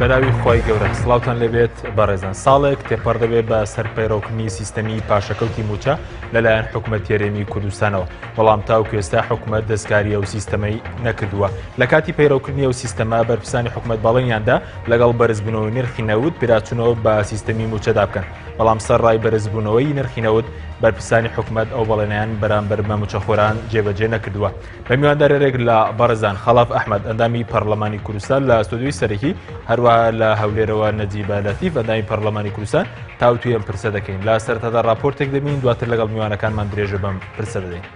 بەناوی خوای گەورە سڵاوتان لێبێت بەڕێزان ساڵێک تێپەڕ دەبێت بە سەر پەیڕەوکردنی سیستەمی پاشەکەوتی مووچە لەلایەن حکومەت هەرێمی کوردستانەوە بەڵام تاوکو ئێستا حکومەت دەستکاری ئەو سیستەمەی نەکردووە لە کاتی پەیڕەوکردنی ئەو سیستەمە بەرپرسانی حکومەت بەڵێنیاندا لەگەڵ بەرزبوونەوەی نرخی نەوت پێداچوونەوە بە سیستەمی مووچەدا بکەن بەڵام سەر ڕای بەرزبوونەوەی نرخی نەوت بەرپرسانی حکومەت ئەو بەڵێنیان بەرامبەر بە مووچەخۆران جێبەجێ نەکردووە. بە میواندارێک لە بەڕێزان خەڵاف ئەحمد ئەندامی پەرلەمانی کوردستان لە ستۆدیۆی سەرەکی هەروەها لە هەولێرەوە نەجیبە لەتیف ئەندامی پەرلەمانی کوردستان تاوتوێ ئەم پرسە دەکەین لە سەرەتادا راپۆرتێک دەبین دواتر لەگەڵ میوانەکانمان درێژە بەم پرسە دەدەین.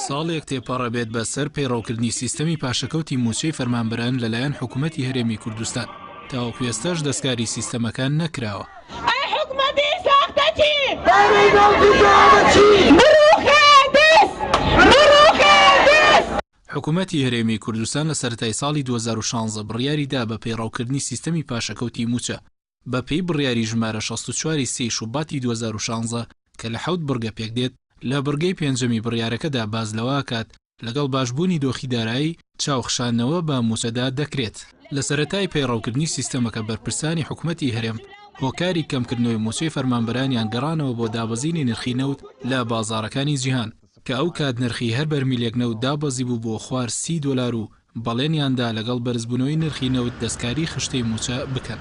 ساڵێک تێپەڕەبێت بەسەر پەیڕەوکردنی سیستەمی پاشەکەوتی مووچەی فەرمانبەران لەلایەن حکوومەتی هەرێمی کوردستان، تاوەکو ئێستاش دەستکاری سیستەمەکە نەکراوە. ئەی حکومەتی ساختەچی بڕوخێ دز بڕوخێ دز. حکومەتی هەرێمی کوردستان لە سەرەتای ساڵی 2016 بڕیاری دا بە پەیڕەوکردنی سیستەمی پاشەکەوتی مووچە، بە پێی بڕیاری ژمارە 64 ی سێی شوباتی 2016 کە لە حەوت بڕگە پێکدێت، لە بڕگەی پێنجەمی بڕیارەکەدا باس لەوە ئەکات لەگەڵ باشبوونی دۆخی دارایی، چاوخشاندنەوە بە مووچەدا دەکرێت. لە سەرەتای پەیڕەوکردنی سیستەمەکە بەرپرسانی حکومەتی هەرێم هۆکاری کەمکردنەوەی مووچەی فەرمانبەرانیان گەڕانەوە بۆ دابەزینی نرخی نەوت لە بازاڕەکانی جیهان کە ئەو کات نرخی هەر بەرمیلێک نەوت دابەزیبوو بۆ خوار 30 دۆلار و بەڵێنیان دا لەگەڵ بەرزبوونەوەی نرخی نەوت دەستکاری خشتەی مووچە بکەن.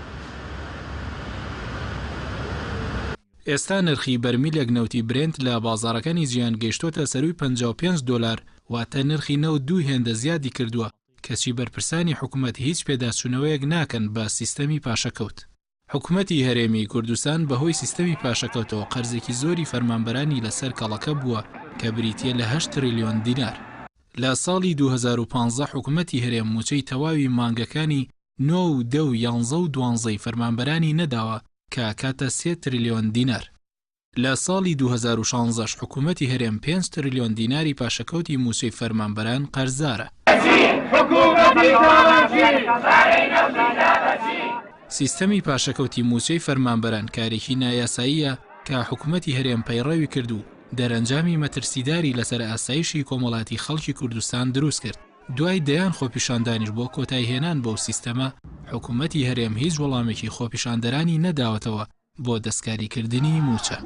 ئێستا نرخی بەرمیلێک نەوتی برێنت لە بازاڕەکانی جیهان گەیشتۆتە سەرووی 55 دۆلار، واتە نرخی نەوت دوو هێندە زیادی کردووە، کەچی بەرپرسانی حکومەت هیچ پێداچوونەوەیەک ناکەن بە سیستەمی پاشەکەوت. حکومەتی هەرێمی کوردستان بەهۆی سیستەمی پاشەکەوتەوە قەرزێکی زۆری فەرمانبەرانی لەسەر کەڵەکە بووە کە بریتییە لە هەشت تریلیۆن دینار. لە ساڵی 2015 حکومەتی هەرێم مووچەی تەواوی مانگەکانی نۆ و دە و یانزە و دوانزەی فەرمانبەرانی نەداوە کە ئەکاتە سێ تریلیۆن دینار. لە ساڵی 2016 ش حکوومەتی هەرێم پێنج تریلیۆن دیناری پاشەکەوتی مووچەی فەرمانبەران قەرزارە. سیستەمی پاشەکەوتی مووچەی فەرمانبەران کارێکی نایاساییە کە حکوومەتی هەرێم پەیڕەوی کرد و دەرەنجامی مەترسیداری لەسەر ئاسایشی کۆمەڵاتی خەڵکی کوردستان دروست کرد. دوای دەیان خۆپیشاندانیش بۆ کۆتایهێنان بەو سیستەمە، حکوومەتی هەرێم هیچ وەڵامێکی خۆپیشاندەرانی نەداوەتەوە بۆ دەستکاریکردنی مووچە.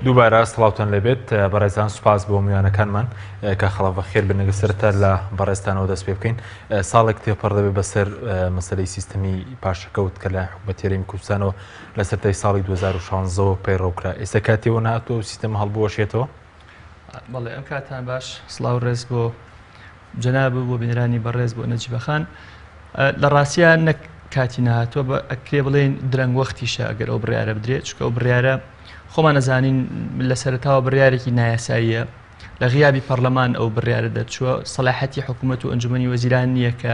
دووبارە سڵاوتان لێبێت بەڕێزان سوپاس بۆ میوانەکانمان کە خەڵاف بەخێر بن لەگە سەرەتا لە بەڕێزتانەوە دەست پێ بکەین ساڵێک تێپەڕ دەبێت بەسەر مەسەلەی سیستەمی پاشەکەوت کە لە حکومەتی هەرێمی کوردستانەوە لە سەرەتای ساڵی 2016ەوە پەیڕەو کرا ئێستا کاتیەوە نهاتووە و سیستەمە هەڵبوەشێتەوە؟ بەڵێ ئەم کاتان باش سڵاو ڕێز بۆ جەناب و بۆ بینەرانی بەڕێز بۆ نەجیبە خان لە ڕاستیا نەک کاتی نەهاتووە بە ئەکرێ بڵێن درەنگ وەختیشە ئەگەر ئەو بڕیارە بدرێت چونکە ئەو بڕیارە خۆمان ئەزانین لە سەرەتاوە بڕیارێکی نایاساییە لە غیابی پەرلەمان ئەو بڕیارە دەرچووە سەلاحەتی حکوومەت و ئەنجومەنی وەزیران نییە کە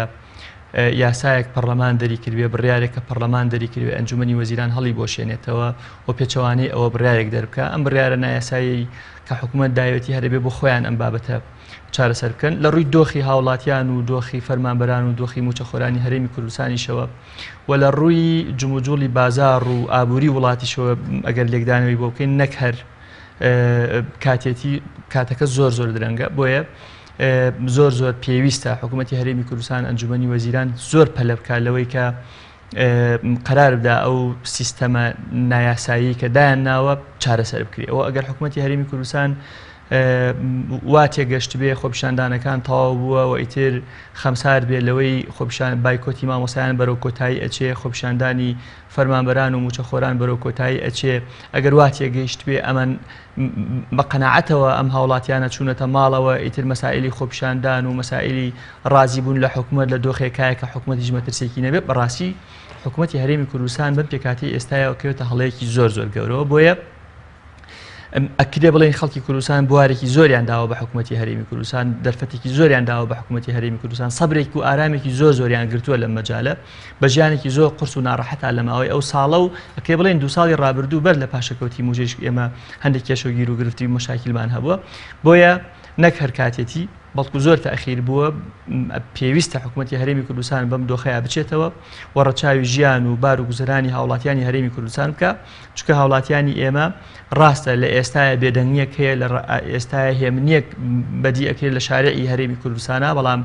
یاسایەک پەرلەمان دەری کردێ بڕیارێک کە پەرلەمان دەری کردێ ئەنجومەنی وەزیران هەڵی بۆشێنێتەوە و پێچەوانەی ئەوە بڕیارێک دەربکە ئەم بڕیارە نایاسایی کە حکوومەت داوێتی هەرەبێ بۆ خۆیان ئەم بابەتە چارەسەر بکەن. لە ڕووی دۆخی هاوڵاتیان و دۆخی فەرمانبەران و دۆخی مووچەخۆرانی هەرێمی کوردستانیشەوە و لە ڕووی جموجوڵی بازاڕ و ئابووری وڵاتیشەوە ئەگەر لێکدانەوەی بۆ بکەین نەک هەر کاتێتی کاتەکە زۆر زۆر درەنگە بۆیە زۆر زۆر پێویستە حکوومەتی هەرێمی کوردستان ئەنجومەنی وەزیران زۆر پەلە بکات لەوەی کە قەرار بدا ئەو سیستەمە نایاسایی کە دایان ناوە چارەسەر بکرێ ئەوە ئەگەر حکوومەتی هەرێمی کوردستان وا تێگەشتبێ خۆپیشاندانەکان تەواو بووە و ئیتر خەمسارد بێ لەوەی خۆپیشان بایکۆتی مامۆستایان بەرەو کۆتایی ئەچێ خۆپیشاندانی فەرمانبەران و موچەخۆران بەرەو کۆتایی ئەچێ ئەگەر وا تێگەیشتبێ ئەمن بە قەناعەتەوە ئەم هاوڵاتیانە چوونەتە ماڵەوە ئیتر مەسائلی خۆپیشاندان و مەسائلی ڕازیبوون لە حکومەت لە دۆخێکایە کە حکومەت هیچ مەترسێکی نەبێت بەڕاستی حکومەتی هەرێمی کوردستان بەم پێکهاتەی ئێستایەوە کەوێتە هەڵەیەکی زۆر زۆر گەورەوە بۆیە. ئەکرێ بڵێین خەڵکی کوردستان بوارێکی زۆریان داوە بە حکوومەتی هەرێمی کوردستان، دەرفەتێکی زۆریان داوە بە حکوومەتی هەرێمی کوردستان، سەبرێک و ئارامێکی زۆر زۆریان گرتووە لەم مەجالە بە ژیانێکی زۆر قورس و ناڕەحەتا لە ماوەی ئەو ساڵە و ئەکرێ بڵێین دوو ساڵی ڕابردوو بەر لە پاشەکەوتی مووچەیش ئێمە هەندێک کێشە و گیر و گرفتی و مەشاکیلمان هەبووە بۆیە نەک هەر کاتێتی بەڵکو زۆر تەئخیر بووە، پێویستە حکومەتی هەرێمی کوردستان بەم دۆخەیا بچێتەوە و ڕەچاوی ژیان و بار و گوزەرانی هاوڵاتیانی هەرێمی کوردستان بکا، چونکە هاوڵاتیانی ئێمە ڕاستە لە ئێستایا بێدەنگیەک هەیە لە ئێستایا هێمنیەک بەدی ئەکرێت لە شارعی هەرێمی کوردستانا، بەڵام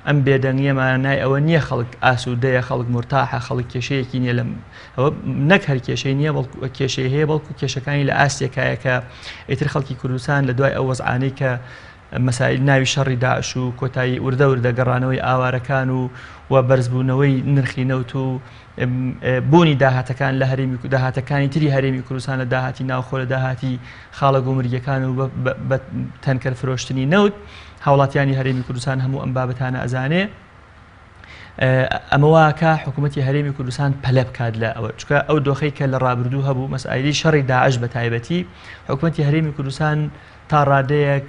ئەم بێدەنگیە مانای ئەوە نییە خەڵک ئاسوودەیە، خەڵک مورتاحە، خەڵک کێشەیەکی نییە لەم ئەوە نەک هەر کێشەی نییە بەڵکو کێشەی هەیە بەڵکو کێشەکانی لە ئاستێکایە کە ئیتر خەڵکی کوردستان لە دوای ئەو وەزعانەی کە مەسایل ناوی شەڕی داعش و کۆتایی وردە وردە گەڕانەوەی ئاوارەکان و و بەرزبوونەوەی نرخی نەوت و بوونی داهاتەکان لە هەرێمی داهاتەکانی تری هەرێمی کوردستان لە داهاتی ناوخۆ لە داهاتی خاڵە گومرگیەکان و بە تەنکەر فرۆشتنی نەوت هاوڵاتیانی هەرێمی کوردستان هەموو ئەم بابەتانە ئەزانێ ئەمە واکە حکوومەتتی هەرێمی کوردستان پەلە بکات لە ئەوە چکە ئەو دۆخی کە لە ڕابردوو هەبوو مەسئایلی شەڕی داعش بە تایبەتی حکوومەتتی هەرێمی کوردستان تا ڕادەیەک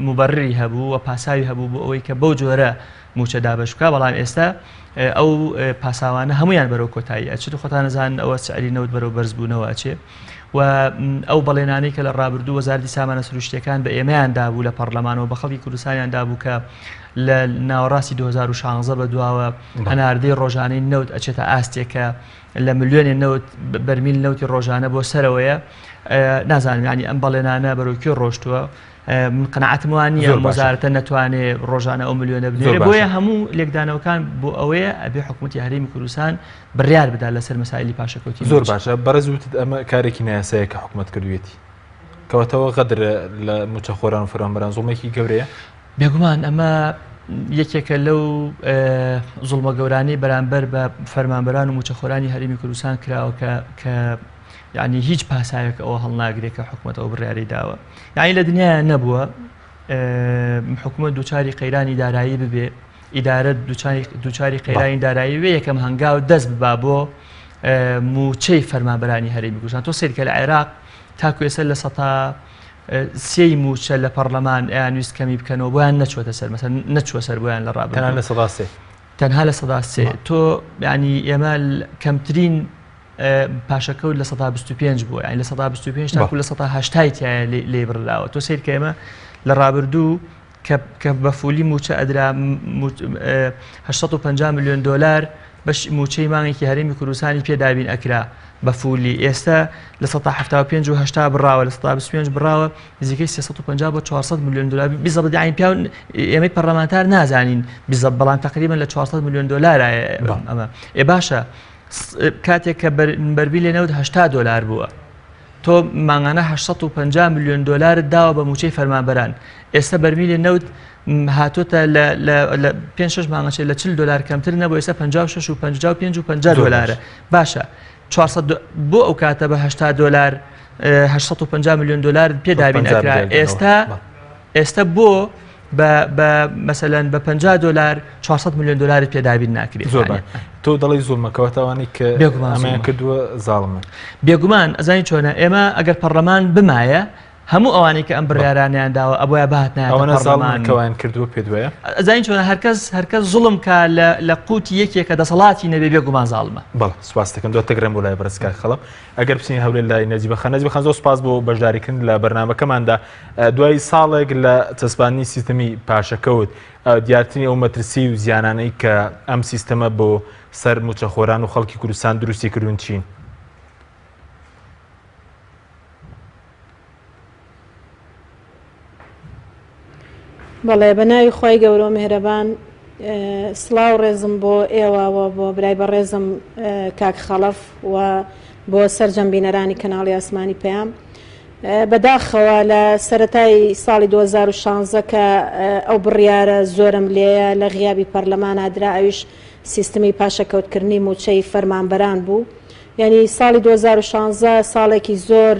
موبەرری هەبوو و پاساوی هەبوو بۆ ئەوەی کە بەو جۆرە موچە دابەش بکە بەڵام ئێستا ئەو پاساوانە هەمویان بەرەو کۆتایی ئەچێت خۆتان نەزانن ئەوە سعری نەوت بەرەو بەرزبوونەوە ئەچێ و ئەو بەڵێنانەی کە لە ڕابردوو وەزارتی سامانە سروشتیەکان بە ئێمەیان دابوو لە پەرلەمانەوە بە خەڵکی کوردستانیان دابوو کە لە ناوەڕاستی 2016 بە دواوە هەناردەی ڕۆژانەی نەوت ئەچێتە ئاستێکە لە ملیۆنێ نەوت بەرمیل نەوتی ڕۆژانە بۆ سەرەوەیە نازانم ینی ئەم بەڵێنانە بەرەو کوێ ڕۆشتووە من قەناعەتم وان نییە وەزارەتە نەتوانێ ڕۆژانە ئەو ملیۆنە بنێرێ بۆیە هەموو لێکدانەوەکان بۆ ئەوەیە ئەبێ حکوومەتی هەرێمی کوردستان بڕیار بدات لەسەر مەسایلی پاشەکەوتی زۆر باشە بەڕێز وتت ئەمە کارێکی نایاسایە کە حکوومەت کردوێتی کەواتەوە غەدر لە موچەخۆران و فەرمانبەران زوڵمێکی گەورەیە بێگومان ئەمە یەکێکە لەو زوڵمە گەورانەی بەرامبەر بە فەرمانبەران و موچەخۆرانی هەرێمی کوردستان کراوە کە کە یعنی هیچ پاساوێک ئەوە هەڵناگرێت کە حکوومەت ئەو بڕیاری داوە یعنی لە دنیا نەبووە حکوومەت دووچاری قەیرانی دارایی ببێ ئیدارە دووچاری قەیرانی دارایی وێ یەکەم هەنگاو دەست ببا بۆ موچەی فەرمانبەرانی هەرێمی کوردستان تۆ سەیرکە لە عێراق تاکو ئێستا لە سەتا سێی مووچە لە پەڕلەمان ئەیانویست کەمی بکەنەوە بۆیان نەچوەتە سەر مەسەن نەچوە سەر بۆیان لە ڕابردوو تەنها لە سەدا سێ تەنها لە سەدا سێ تۆ ینی ئێمە کەمترین پاشەکەوت لە سەدا 25 بووە یانی لە سەدا 25 تاکو لە سەدا هەشتای تایە لێ بڕراوە تۆ سەیر کە ئێمە لە ڕابردوو کە بە فولی مووچە ئەدرا 850 میلیۆن دۆلار بەش مووچەی مانگێکی هەرێمی کوردستانی پێ دابین ئەکرا بە فولی ئێستا لە 75 و 80 بڕاوە لە 25 بڕاوە نزیکەی 350 بۆ 400 میلیۆن دلار بیزەبت یانی پیاو ئێمەی پەرلەمانتار نازانین بیزەبت بەڵام تقریبا لە 400 میلیۆن دلار ئەمە ئێ باشە کاتێک کە بەربی لێ نەوت 80 دلار بووە تۆ مانگانە 850 میلیۆن دلارت داوە بە موچەی فەرمانبەران ئێستا بەرمیلی نەوت هاتۆتە لە پێ شش مانگەچێ لە 40 دلار کەمتر نەبوو ئێستا 56 و 55 و 50 دلارە باشە 400 بۆ ئەو کاتە بە 80 دلار 850 میلیۆن دلار پێ دابین ئەکرا ئێستا ئێستا بۆ بە مەسەلەن بە 50 دلار 400 میلیۆن دلارت پێ دابین ناکرێت زۆر تۆ دەڵی زوڵمەکەوە تاوانی کە بێگومان کردووە زاڵمە بێگومان ئەزانی چۆنە ئێمە ئەگەر پەرلەمان بمایە هەموو ئەوانەی کە ئەم بڕیارانەیان داوە ئەبوایە بهاتنایەتە ئەوانە زاڵمن پەڕلەمان. کە وایان کردووە پێت وایە؟ ئەزانی چۆنە هەرکەس هەرکەس زوڵم کا لە لە قوتی یەکێک کە دەسەڵاتی نەبێ بێگومان زاڵمە. بەڵێ سوپاست دەکەم دواتر دەگەڕێم بۆ لای بەڕێز کاک خەڵەف ئەگەر بچین هەولێر لای نەجیبە خان نەجیبە خان زۆر سوپاس بۆ بەشداریکردن لە بەرنامەکەماندا دوای ساڵێک لە چەسپاندنی سیستەمی پاشەکەوت دیارترین ئەو مەترسی و زیانانەی کە ئەم سیستەمە بۆ سەر مووچەخۆران و خەڵکی کوردستان دروستی کردوون چین؟ بەڵێ بە ناوی خوای گەورە و میهرەبان سڵاو ڕێزم بۆ ئێوە و بۆ برای بەڕێزم کاک خەڵەف و بۆ سەرجەم بینەرانی کەناڵی ئاسمانی پەیام بەداخەوە لە سەتای ساڵی 2016 کە ئەو بڕیارە زۆرم لێیە لە غیابی پەرلەمانە درا ئەویش سیستمی پاشەکەوتکردنی مووچەی فەرمانبەران بوو یانی ساڵی 2016 ساڵێکی زۆر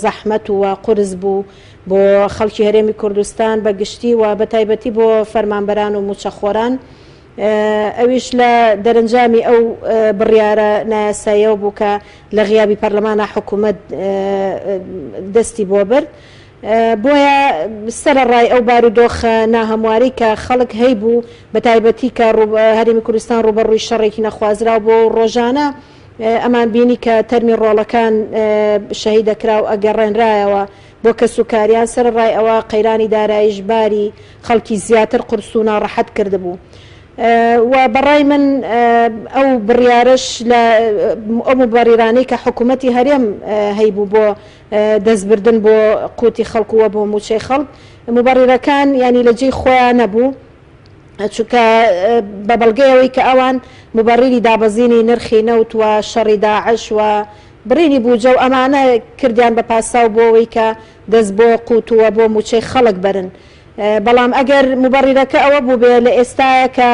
زەحمەت و قورس بوو بۆ خەڵکی هەرێمی کوردستان بە گشتی و بە تایبەتی بۆ فەرمانبەران و مووچەخۆران. ئەویش لە دەرەنجامی ئەو بڕیارە نایاساییەوە بوو کە لە غیابی پەرلەمانا حکوومەت دەستی بۆ برد. بۆیە سەرەڕای ئەو بارودۆخە ناهەموارەی کە خەڵک هەیبوو، بەتایبەتی کە هەرێمی کوردستان ڕووبەڕووی شەڕێکی نەخوازراو بووە و ڕۆژانە ئەمان بینی کە تەرمی ڕۆڵەکان شەهید دەکرا و ئەگەڕێنرایەوە بۆ کەسوکاریان، سەرەڕای ئەوە قەیرانی داراییش باری خەڵکی زیاتر قورس و ناڕەحەت کردبوو و بەڕای من ئەو بڕیارەش لە ئەو موبەریرانەی کە حکوومەتی هەرێم هەیبوو بۆ دەستبردن بۆ قوتی خەڵک و بۆ مووچەی خەڵک موبەریرەکان یانی لە جێی خۆیان نەبوو. چونکە بە بەڵگەی ئەوەی کە ئەوان موبەریری دابەزینی نرخی نەوت و شەڕی داعش و بڕینی بوجە و ئەمانە کردیان بە پاساو بۆ ئەوەی کە دەست بۆ قوت و بۆ موچەی خەڵک بەرن. بەڵام ئەگەر موبەریرەکە ئەوە بووبێ لە ئێستایا کە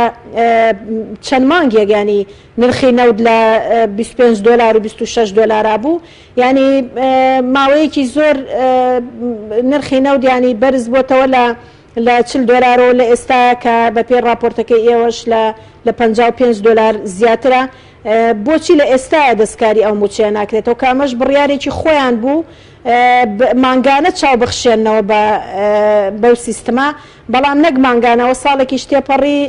چەند مانگێک یانی نرخی نەوت لە 25 دۆلار و 26 دۆلارا بوو یانی ماوەیەکی زۆر نرخی نەوت یانی بەرز بۆتەوە لە لە 40 دۆلارەوە لە ئێستایا کە بە پێی ڕاپۆرتەکەی ئێوەش لە لە 55 دۆلار زیاترە بۆچی لە ئێستایا دەستکاری ئەو موچەیە ناکرێتەوە کە ئەمەش بڕیارێکی خۆیان بوو مانگانە چاو بخشێننەوە بە بەو سیستمە بەڵام نەک مانگانەوە ساڵێکیش تێپەڕی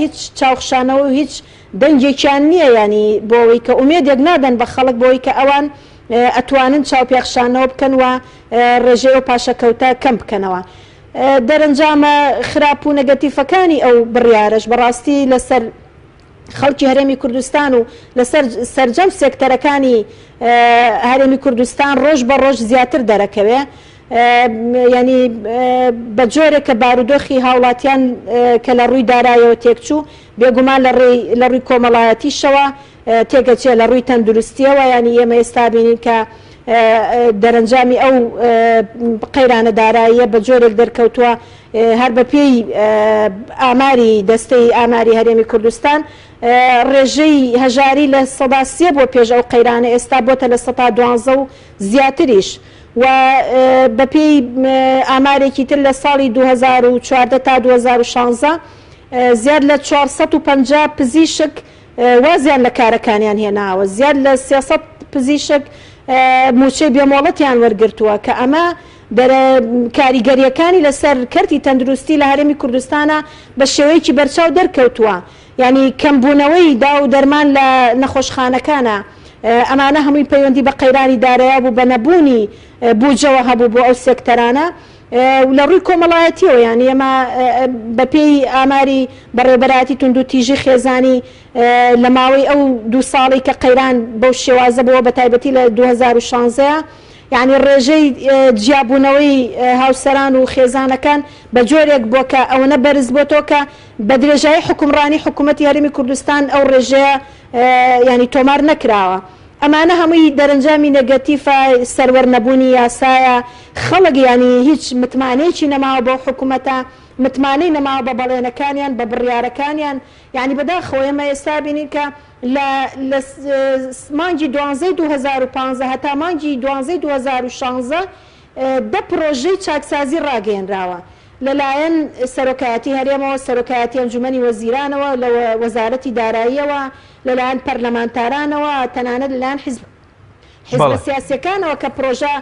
هیچ چاوخشانەوە و هیچ دەنگێکیان نییە ینی بۆ ئەوەی کە ئومێدێک نادەن بە خەڵک بۆی کە ئەوان ئەتوانن چاوپێخشانەوە بکەن و ڕێژەی ئەو پاشەکەوتە کەم بکەنەوە. دەرەنجامە خراپ و نەگەتیفەکانی ئەو بڕیارەش بەڕاستی لەسەر خەڵکی هەرێمی کوردستان و لەسەر سەرجەم سێکتەرەکانی هەرێمی کوردستان ڕۆژ بە ڕۆژ زیاتر دەرەکەوێ. یانی بە جۆرێک کە بارودۆخی هاوڵاتیان کە لە ڕووی دارایەوە تێکچوو، بێگومان لە ڕێی لە ڕووی کۆمەڵایەتیشەوە تێکەچێ، لە ڕووی تەندروستیەوە یانی ئێمە ئێستا بینین کە دەرەنجامی ئەو قەیرانە داراییە بە جۆرێک دەرکەوتووە هەر بە پێی ئاماری دەستەی ئاماری هەرێمی کوردستان ڕێژەی هەژاری 3% بۆ پێش ئەو قەیرانە ئێستا بۆتە 12% و زیاتریش و بە پێی ئامارێکی تر لە ساڵی 2014 تا 2016 زیاد لە 450 پزیشک وازیان لە کارەکانیان هێناوە، زیاد لە 300 پزیشک مووچەی بێمۆڵەتیان وەرگرتووە، کە ئەمە کاریگەرییەکانی لەسەر کەرتی تەندروستی لە هەرێمی کوردستانا بە شێوەیەکی بەرچاو دەرکەوتووە، یانی کەمبوونەوەی داو و دەرمان لە نەخۆشخانەکانا، ئەمانە هەمووی پەیوەندی بە قەیرانی دارایی بوو، بە نەبوونی بوجەوە هەبوو بۆ ئەو سێکتەرانە. و لە ڕووی کۆمەڵایەتیەوە یانی ئێمە بە پێی ئاماری بەڕێوەبەرایەتی توندوتیژی خێزانی لە ماوەی ئەو دوو ساڵەی کە قەیران بەو شێوازە بووە بە تایبەتی لە 2016 یانی ڕێژەی جیابوونەوەی هاوسەران و خێزانەکان بە جۆرێک بووە کە ئەوەنە بەرز بۆتەوە کە بە درێژایی حوکمڕانی حکوومەتی هەرێمی کوردستان ئەو ڕێژەیە یانی تۆمار نەکراوە. ئەمانە هەمووی دەرەنجامی نێگەتیفە، سەروەر نەبوونی یاسایە، خەڵک یانی هیچ متمانەیەکی نەماوە بەو حکومەتە، متمانەی نەماوە بە بەڵێنەکانیان، بە بڕیارەکانیان، یانی بەداخەوە ئێمە ئێستا بینین کە لە لە مانگی دوانزەی 2015 هەتا مانگی دوانزەی 2016 دە پرۆژەی چاکسازی ڕاگەیەنراوە لەلایەن سەرۆکایەتی هەرێمەوە، سەرۆکایەتی ئەنجومەنی وەزیرانەوە، لە وەزارەتی داراییەوە، لەلایەن پەرلەمانتارانەوە، تەنانەت لەلایەن حیزب حیزبە سیاسیەکانەوە کە پرۆژە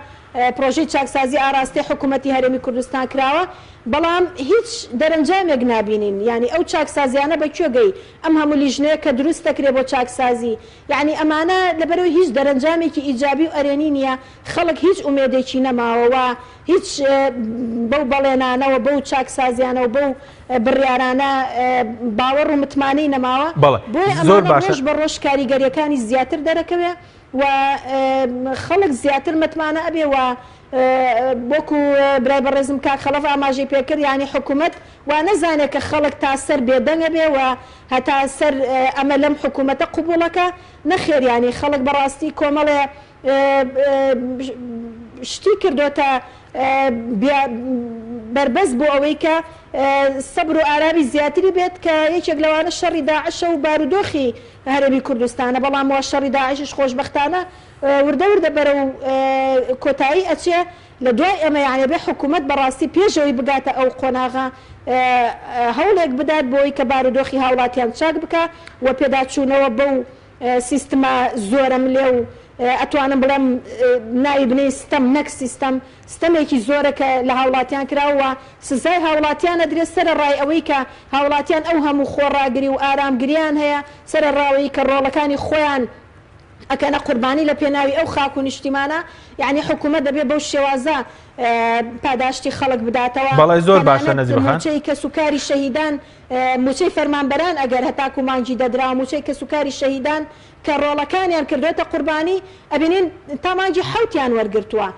پرۆژەی چاکسازی ئاراستەی حکوومەتی هەرێمی کوردستان کراوە، بەڵام هیچ دەرەنجامێک نابینین، یانی ئەو چاکسازیانە بە کوێ گەی، ئەم هەموو لیژنەیە کە دروست دەکرێ بۆ چاکسازی، یانی ئەمانە لەبەرئەوەی هیچ دەرەنجامێکی ئیجابی و ئەرێنی نییە، خەڵک هیچ ئومێدێکی نەماوە و هیچ بەو بەڵێنانەوە، بەو چاکسازیانەوە، بەو بڕیارانە باوەڕ و متمانەی نەماوە، بەڵێ بۆیە زۆر ئەمانە باشە. ڕۆژ بە ڕۆژ کاریگەریەکانی زیاتر دەرەکەوێ و خەڵک زیاتر متمانە ئەبێ و وەکو برای بەڕێزم کاک خەڵەف ئاماژەی پێکرد یانی حکومەت وا نەزانێ کە خەڵک تا سەر بێدەنگ ئەبێ و هەتا سەر ئەمە لەم حکومەتە قبوڵەکا، نەخێر یانی خەڵک بەڕاستی کۆمەڵێ شتی کردۆتە بەربەست بۆ ئەوەی کە سەبر و ئارامی زیاتری بێت کە یەکێک لەوانە شەڕی داعشە و بارودۆخی هەرێمی کوردستانە، بەڵام وا شەڕی داعشیش خۆشبەختانە وردە وردە بەرەو کۆتایی ئەچێ، لە دوای ئەمە یانی ئەبێ حکوومەت بەڕاستی پێش ئەوەی بگاتە ئەو قۆناغە هەوڵێک بدات بۆی کە بارودۆخی هاوڵاتیان چاک بکا و پێداچوونەوە بەو سیستمە زۆرەملێ و ئەتوانم بڵێم ناوی بنێین ستەم نەک سیستەم، ستەمێکی زۆرە کە لە هاوڵاتیان کراوە و سزای هاوڵاتیان ئەدرێت سەرەڕای ئەوەی کە هاوڵاتیان ئەو هەموو خۆڕاگری و ئارامگریان هەیە سەرەڕاوەی کە ڕۆڵەکانی خۆیان ئەکەنە قوربانی لە پێناوی ئەو خاک و نیشتیمانە یانی حکومەت دەبێ بەو شێوازە پاداشتی خەڵک بداتەوە بەڵێ زۆر باشە تەنانەت نەجیبە خان. موچەی کەسوکاری شەهیدان موچەی فەرمانبەران ئەگەر هەتاکو مانگی دەدرا موچەی کەسوکاری شەهیدان کە ڕۆڵەکانیان کردۆتە قوربانی ئەبینین تا مانگی حەوتیان وەرگرتووە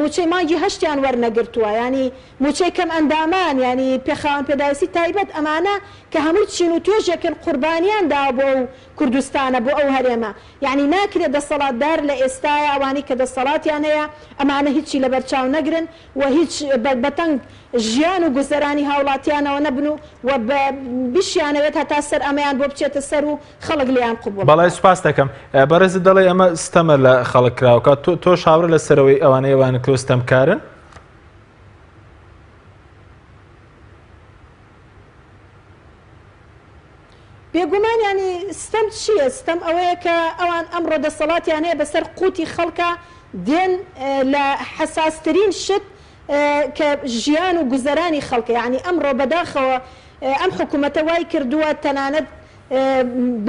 موچەی مانگی هەشتیان وەرنەگرتووە یانی موچەی کەم ئەندامان یانی پێ خاوەن پێداویستی تایبەت ئەمانە کە هەمووی چین و توێژێکن قوربانیان داوە بۆ ئەو کوردستانە بۆ ئەو هەرێمە یانی ناکرێ دەسەڵاتدار لە ئێستایا ئەوانەی کە دەسەڵاتیان هەیە ئەمانە هیچی لەبەر چاو نەگرن و هیچ بە تەنگ ژیان و گوزەرانی هاوڵاتیانەوە نەبن و و بشیانەوێت هەتا سەر ئەمەیان بۆ بچێتە سەر و خەڵک لێیان قبوڵ بەڵێ بکات. سوپاست دەکەم. بەڕێزت دەڵێی ئەمە ستەمە لە خەڵک کراوە کە تۆش هاوڕێ لە سەرەوەی ئەوانەی ئەوانە تۆ ستەمکارن؟ بێگومان یانی ستەم چییە؟ ستەم ئەوەیە کە ئەوان ئەمڕۆ دەسەڵاتیان هەیە بەسەر قوتی خەڵکا دێن لە حەساسترین شت کە ژیان و گوزەرانی خەڵکە یانی ئەمڕۆ بەداخەوە ئەم حکومەتە وای کردووە تەنانەت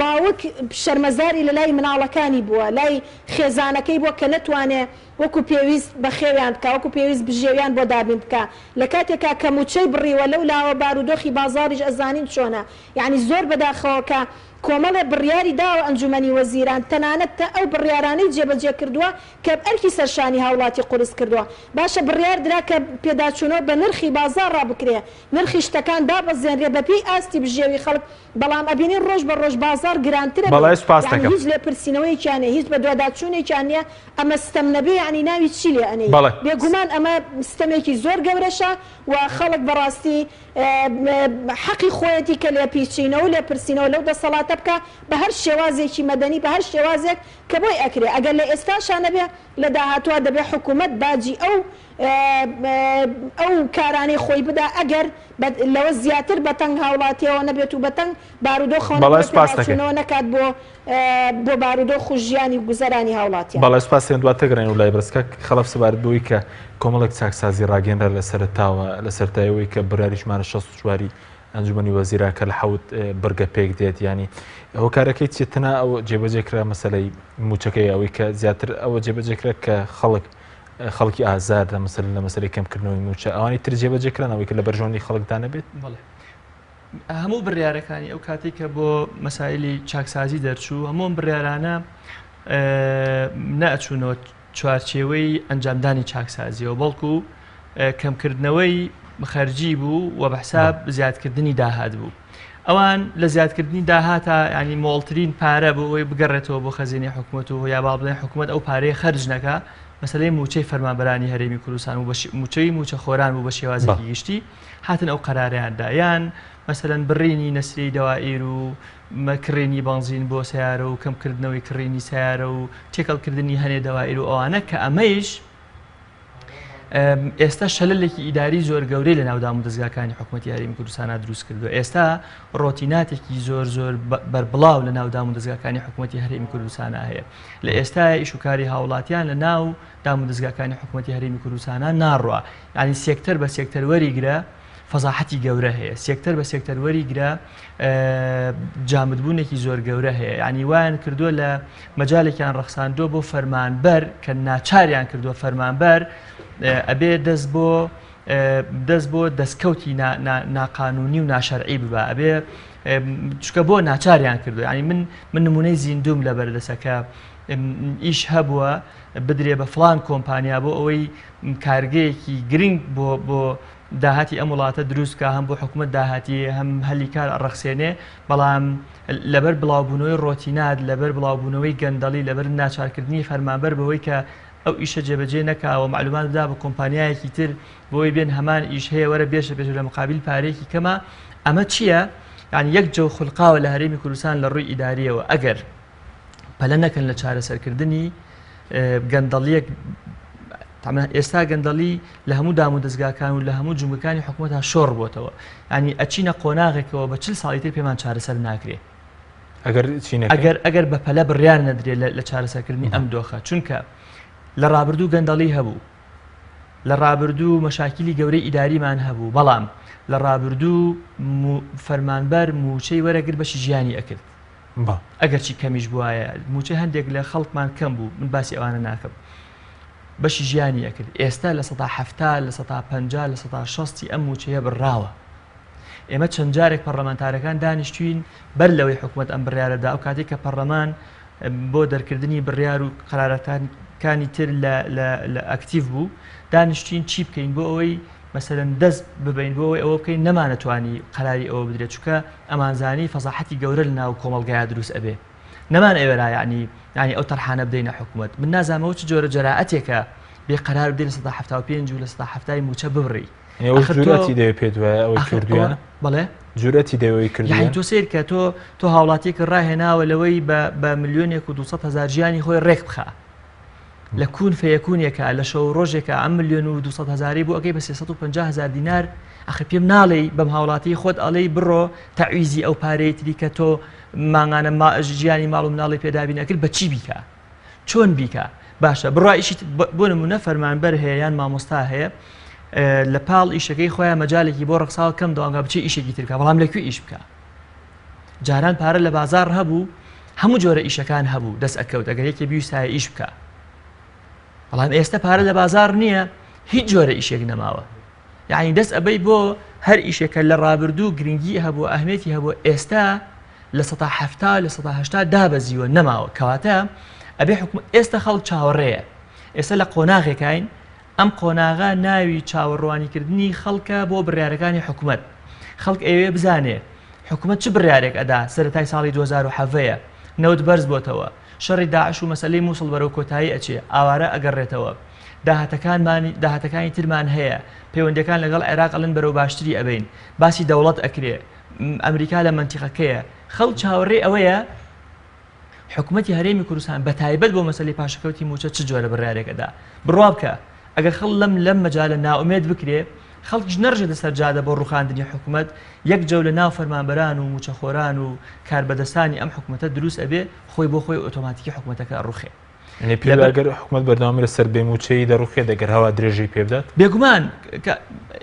باوک شەرمەزاری لە لای مناڵەکانی بووە لای خێزانەکەی بووە کە نەتوانێ وەکو پێویست بەخێویان بکا وەکو پێویست بژێویان بۆ دابین بکا لە کاتێکا کە موچەی بڕیوە لەو لاوە بارودۆخی بازاڕیش ئەزانین چۆنە یانی زۆر بەداخەوە کە کۆمەڵێ بڕیاری داوە ئەنجومەنی وەزیران تەنانەت تا ئەو بڕیارانەی جێبەجێ کردووە کە ئەرکی سەرشانی هاوڵاتی قورس کردووە باشە بڕیار درا کە پێداچوونەوە بە نرخی بازاڕا بکرێ نرخی شتەکان دابەزێنرێ بەپێی ئاستی بژێوی خەڵک بەڵام ئەبینین ڕۆژ بە ڕۆژ بازاڕ گرانترە بێ بەڵێ سوپاست یانی دەکەم. هیچ لێپرسینەوەیەکیان نیە هیچ بەدواداچوونێکیان نیە ئەمە ستەم نەبێ یانی ناوی چی لێ ئەنێی بەڵێ. بێگومان ئەمە ستەمێکی زۆر گەورەشە و خەڵک بەڕاستی حەقی خۆیەتی کە لێپیچینەوە و لێپرسینەوە لەو دەسەڵاتە بکا بە هەر شێوازێکی مەدەنی بە هەر شێوازێک کە بۆی ئەکرێ ئەگەر لە ئێستاشا نەبێ لە داهاتووا دەبێ حکوومەت باجی ئەو ئەو کارانەی خۆی بدا ئەگەر لەوە زیاتر بە تەنگ هاوڵاتیەوە نەبێت و بە تەنگ بارودۆخەوە بەڵێ نەبێت سوپاست دەکەین. پێداچوونەوە نەکات بۆ بۆ بارودۆخ و ژیانی و گوزەرانی هاوڵاتیان. بەڵێ سوپاس دەکەین دواتر گەڕێنەوە لای بەڕێز کاک خەڵەف سەبارەت بەوەی کە کۆمەڵێک چاکسازی ڕاگەیەنرا لە سەرەتاوە لە سەرەتای ئەوەی کە بڕیاری ژمارە 64 ی ئەنجومەنی وەزیران کە لە حەوت بڕگە پێک دێت یانی هۆکارەکەی چیە تەنها ئەوە جێبەجێ کرا مەسەلەی مووچەکەی ئەوەی کە زیاتر ئەوە جێبەجێ کرا کە خەڵک خەڵکی ئازار لە مەسەل لە مەسەلەی کەمکردنەوەی مووچە ئەوانی تر جێبەجێ کران ئەوەی کە لە بەرژەوەندی خەڵکدا نەبێت؟ بەڵێ هەموو بڕیارەکانی ئەو کاتێک کە بۆ مەسایلی چاکسازی دەرچوو هەموو ئەم بڕیارانە نەئەچوونەوە چوارچێوەی ئەنجامدانی چاکسازیەوە بەڵکو کەمکردنەوەی خەرجی بوو و بە حساب زیادکردنی داهات بوو. ئەوان لە زیادکردنی داهاتا ینی مۆڵترین پارە بۆ ئەوەی بگەڕێتەوە بۆ خەزێنەی حکوومەت و یا با بڵێن حکوومەت ئەو پارەیە خەرج نەکا مەسلەی موچەی فەرمانبەرانی هەرێمی کوردستان و موچەی موچەخۆران بوو بە شێوازێکی گشتی هاتن ئەو قەراریان دا یان مەسەلەن بڕینی نەسری دەوائیر و کڕینی بەنزین بۆ سیارە و کەمکردنەوەی کڕینی سیارە و تێکەڵکردنی هەنێ دەوائیر و ئەوانە کە ئەمەیش ئێستا شەلەلێکی ئیداری زۆر گەورەی لە ناو دامودەزگاکانی حکوومەتی هەرێمی کوردستانە دروست کردووە ئێستا ڕۆتیناتێکی زۆر زۆر بەربڵاو لە ناو دامودەزگاکانی حکوومەتی هەرێمی کوردستانە هەیە لە ئێستا ئیش و کاری هاوڵاتیان لە ناو دامودەزگاکانی حکوومەتی هەرێمی کوردستانە ناڕوا یعنی سێکتەر بە سێکتەر وەریگرە فەزاحەتی گەورە هەیە سێکتەر بە سێکتەر وەریگرە جامدبوونێکی زۆر گەورە هەیە یعنی وایان کردووە لە مەجالێکیان ڕەخساندووە بۆ فەرمانبەر کە ناچاریان کردووە فەرمانبەر ئەبێ دەست بۆ دەست بۆ دەستکەوتی ناقانونی و ناشەرعی ببا ئەبێ چکە بۆ ناچاریان کردو ینی من من نمونەی زیندوم لە بەردەسەکە ئیش هەبووە بدرێ بە فلان کۆمپانیا بۆ ئەوەی کارگەیەکی گرنگ بۆ بۆ داهاتی ئەم وڵاتە دروست بکا هەم بۆ حکومەت داهاتی هەم هەلی کار ئەڕەخسێنێ بەڵام لەبەر بڵاوبوونەوەی ڕۆتینات لەبەر بڵاوبوونەوەی گەندەڵی لەبەر ناچارکردنی فەرمانبەر بەوەی کە ئەو ئیشە جێبەجێ نەکا و معلومات بدا بە کۆمپانیایەکی تر بۆی بێن هەمان ئیش هەیە وەرە بێشە پێش لە مقابل پارەیەکی کەمە ئەمە چییە؟ یعنی یەک جەو خولقاوە لە هەرێمی کوردستان لە ڕووی ئیداریەوە ئەگەر پەلە نەکەن لە چارەسەرکردنی گەندەڵیەک. تەمان ئێستا گەندەڵی لە هەموو دام و دەزگاکان و لە هەموو جومگەکانی حکوومەتە شۆڕ بۆتەوە ینی ئەچینە قۆناغێکەوە بە چل ساڵی تر پێمان چارەسەر ناکرێ ئەگەر ئەگەر ئەگەر بە پەلە بڕیار نەدرێت لە چارەسەرکردنی ئەم دۆخە چونکە لە ڕابردوو گەندەڵی هەبوو لە ڕابردوو مەشاکیلی گەورەی ئیداریمان هەبوو بەڵام لە ڕابردوو فەرمانبەر موچەی وەرەگر بەشی ژیانی ئەکرد ئەگەرچی کەمیش بوایە موچەی هەندێک لە خەڵکمان کەم بوو من باسی ئەوانە ناکەم بەشی ژیانی ئەکرد ئێستا 70% 50% 60% ئەم موچەیە بڕاوە ئێمە چەند جارێک پەرلەمانتارەکان دانیشتوین بەر لەوەی حکوومەت ئەم بڕیارەدا ئەو کاتێک کە پەرلەمان بۆ دەرکردنی بڕیار و قەرارەکانی تر لە ئەکتیڤ بوو دانیشتین چی بکەین بۆ ئەوەی مەسەلەن دەست ببین بۆ ئەوەی ئەوە بکەین نەمانەتوانی قەراری ئەوە بدرێت چونکە ئەمانزانی فەزاحەتی گەورە لە ناو کۆمەڵگایا دروست ئەبێ نەمان ئەوێرا یعنی یعنی ئەو تەرحانە بدەینە حکوومەت من نازانم ئەوە چ جۆرە جەرائەتێکە بێ قەرار بدەی 75% و 70% مووچە ببڕی ئەوە جورئەتی دەوێ پێت وایە ئەوەی کردویانە بەڵێ جورئەتی دەوێ کردویانە یعنی تۆ سەیر کە تۆ تۆ هاوڵاتیەکە ڕاهێناوە لەوەی بە ملیۆنێک و 200 هزار ژیانی خۆی ڕێک بخا لە کوون فەیەکوونێکا لە شەو ڕۆژێکا ئەم ملیۆن و 200 هزاری بۆ ئەگەی بە 350 هزار دینار ئەخر پێم ناڵێی بەم هاوڵاتی خۆت ئەڵێی بڕۆ تەعویزی ئەو پارەی تری کە تۆ مانگانە ژیانی ماڵ و مناڵی پێدابین ئەکرد بە چی بیکا چۆن بیکا باشە بڕوا ئیشی بۆ نمونە فەرمانبەر هەیە یان مامۆستا هەیە لە پاڵ ئیشەکەی خۆیان مەجالێکی بۆ ڕەخساوە کەم دەوانگا بچێ ئیشێکی ترکە بەڵام لەکوێ ئیش بکە جاران پارە لە بازار هەبوو هەموو جۆرە ئیشەکان هەبوو دەست ئەکەوت ئەگەر یەکێ بیویستایە ئیش بکە بەڵام ئێستا پارە لە بازار نییە هیچ جۆرە ئیشێک نەماوە یعنی دەست ئەبەی بۆ هەر ئیشێکە لە ڕابردوو گرنگی هەبوو ئەهمێتی هەبوو ئێستا 70% 80% دابەزیوە نەماوە کەواتە ئەبێ حکوم ئێستا خەڵک چاوەڕێیە ئێستا لە قۆناغێکین ئەم قۆناغە ناوی چاوەڕوانیکردنی خەڵکە بۆ بڕیارەکانی حکومەت. خەڵک ئەیەوێ بزانێ حکومەت چ بڕیارێک ئەدا، سەرەتای ساڵی 2017 یە، نەوت بەرز بۆتەوە، شەڕی داعش و مەسەلەی موسڵ بەرەو کۆتایی ئەچێ، ئاوارە ئەگەڕێتەوە، داهاتەکانمان داهاتەکانی ترمان هەیە، پەیوەندیەکان لەگەڵ عێراق ئەڵێن بەرەو باشتری ئەبەین، باسی دەوڵەت ئەکرێ، ئەمریکا لە مەنتیقەکەیە، خەڵک چاوەڕێی ئەوەیە، حکومەتی هەرێمی کوردستان بە تایبەت بۆ مەسەلەی پاشەکەوتی مووچە چ جۆرە بڕیارێک ئەدا؟ بڕوا بکە ئەگەر خەڵک لەم لەم مەجالە نائومێد بکرێ، خەڵکیش نەڕژێتە سەر جادە بۆ ڕووخاندنی حکومەت، یەک جەولە ناو فەرمانبەران و مووچەخۆران و کاربەدەستانی ئەم حکومەتە دروست ئەبێ، خۆی بۆ خۆی ئۆتۆماتیکی حکومەتەکە ئەڕوخێ. یەعنی پێت وایە گەر حکومەت بەردەوام لەسەر بێ مووچەیی دەڕوخێت ئەگەر هەوا درێژەی پێ بدات؟ بێگومان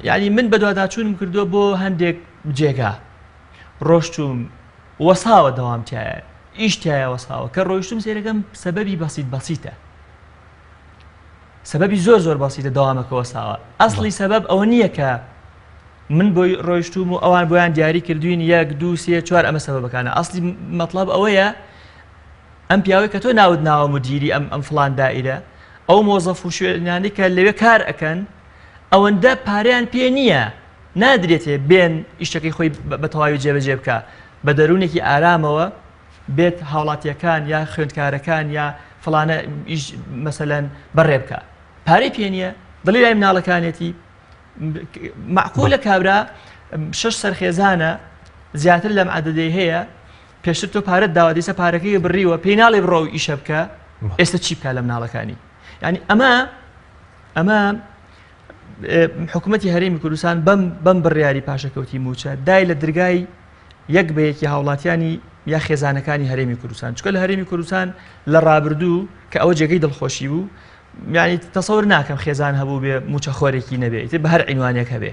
یەعنی من بەدواداچوونم کردووە بۆ هەندێک جێگا ڕۆشتووم، وەساوە دەوام تایە ئیش تایە وەساوە کە ڕۆیشتم سێرەکەم سەبەبی بەسیت بەسیتە سەبەبی زۆر زۆر بەسیتە دەوامەکە وەساوە ئەسڵی سەبەب ئەوە نییە کە من بۆی ڕۆیشتوم و ئەوان بۆیان دیاری کردوین یەک دو سێ چوار ئەمە سەبەبەکانە ئەسلی مەطلب ئەوەیە ئەم پیاوەی کە تۆ ناوت ناوە مدیری ئەم ئەم فلان دائیرە ئەو مۆزەف و شوێنانی کە لەوێ کار ئەکەن ئەوەندە پارەیان پێ نییە نادرێتێ بێن ئیشەکەی خۆی بە تەواوی جێبەجێ بکا بە دەروونێکی ئارامەوە بێت هاوڵاتیەکان یا خوێندکارەکان یا فڵانە ئیش مەسەلەن بەڕێ بکا پارەی پێ نییە دڵی لای مناڵەکانێتی معقولە کابرا شش سەرخێزانە زیاتر لەم عەدەدەی هەیە پێشتر تۆ پارەت داوە دیسە پارەکەی بڕیوە پێی ناڵێ بڕۆ و ئیشە بکە ئێستا چی بکە لە مناڵەکانی یعنی ئەمە ئەمە حکوومەتی هەرێمی کوردستان بەم بەم بڕیاری پاشەکەوتی موچە دای لە درگای یەک بە یەکی هاوڵاتیانی یا خێزانەکانی هەرێمی کوردستان چکە لە هەرێمی کوردستان لە ڕابردوو کە ئەوە جێگەی دڵخۆشی بوو یعنی تەسەور ناکەم خێزان هەبوو بێ موچەخۆرێکی نەبێ ئیتر بە هەر عینوانێک هەبێ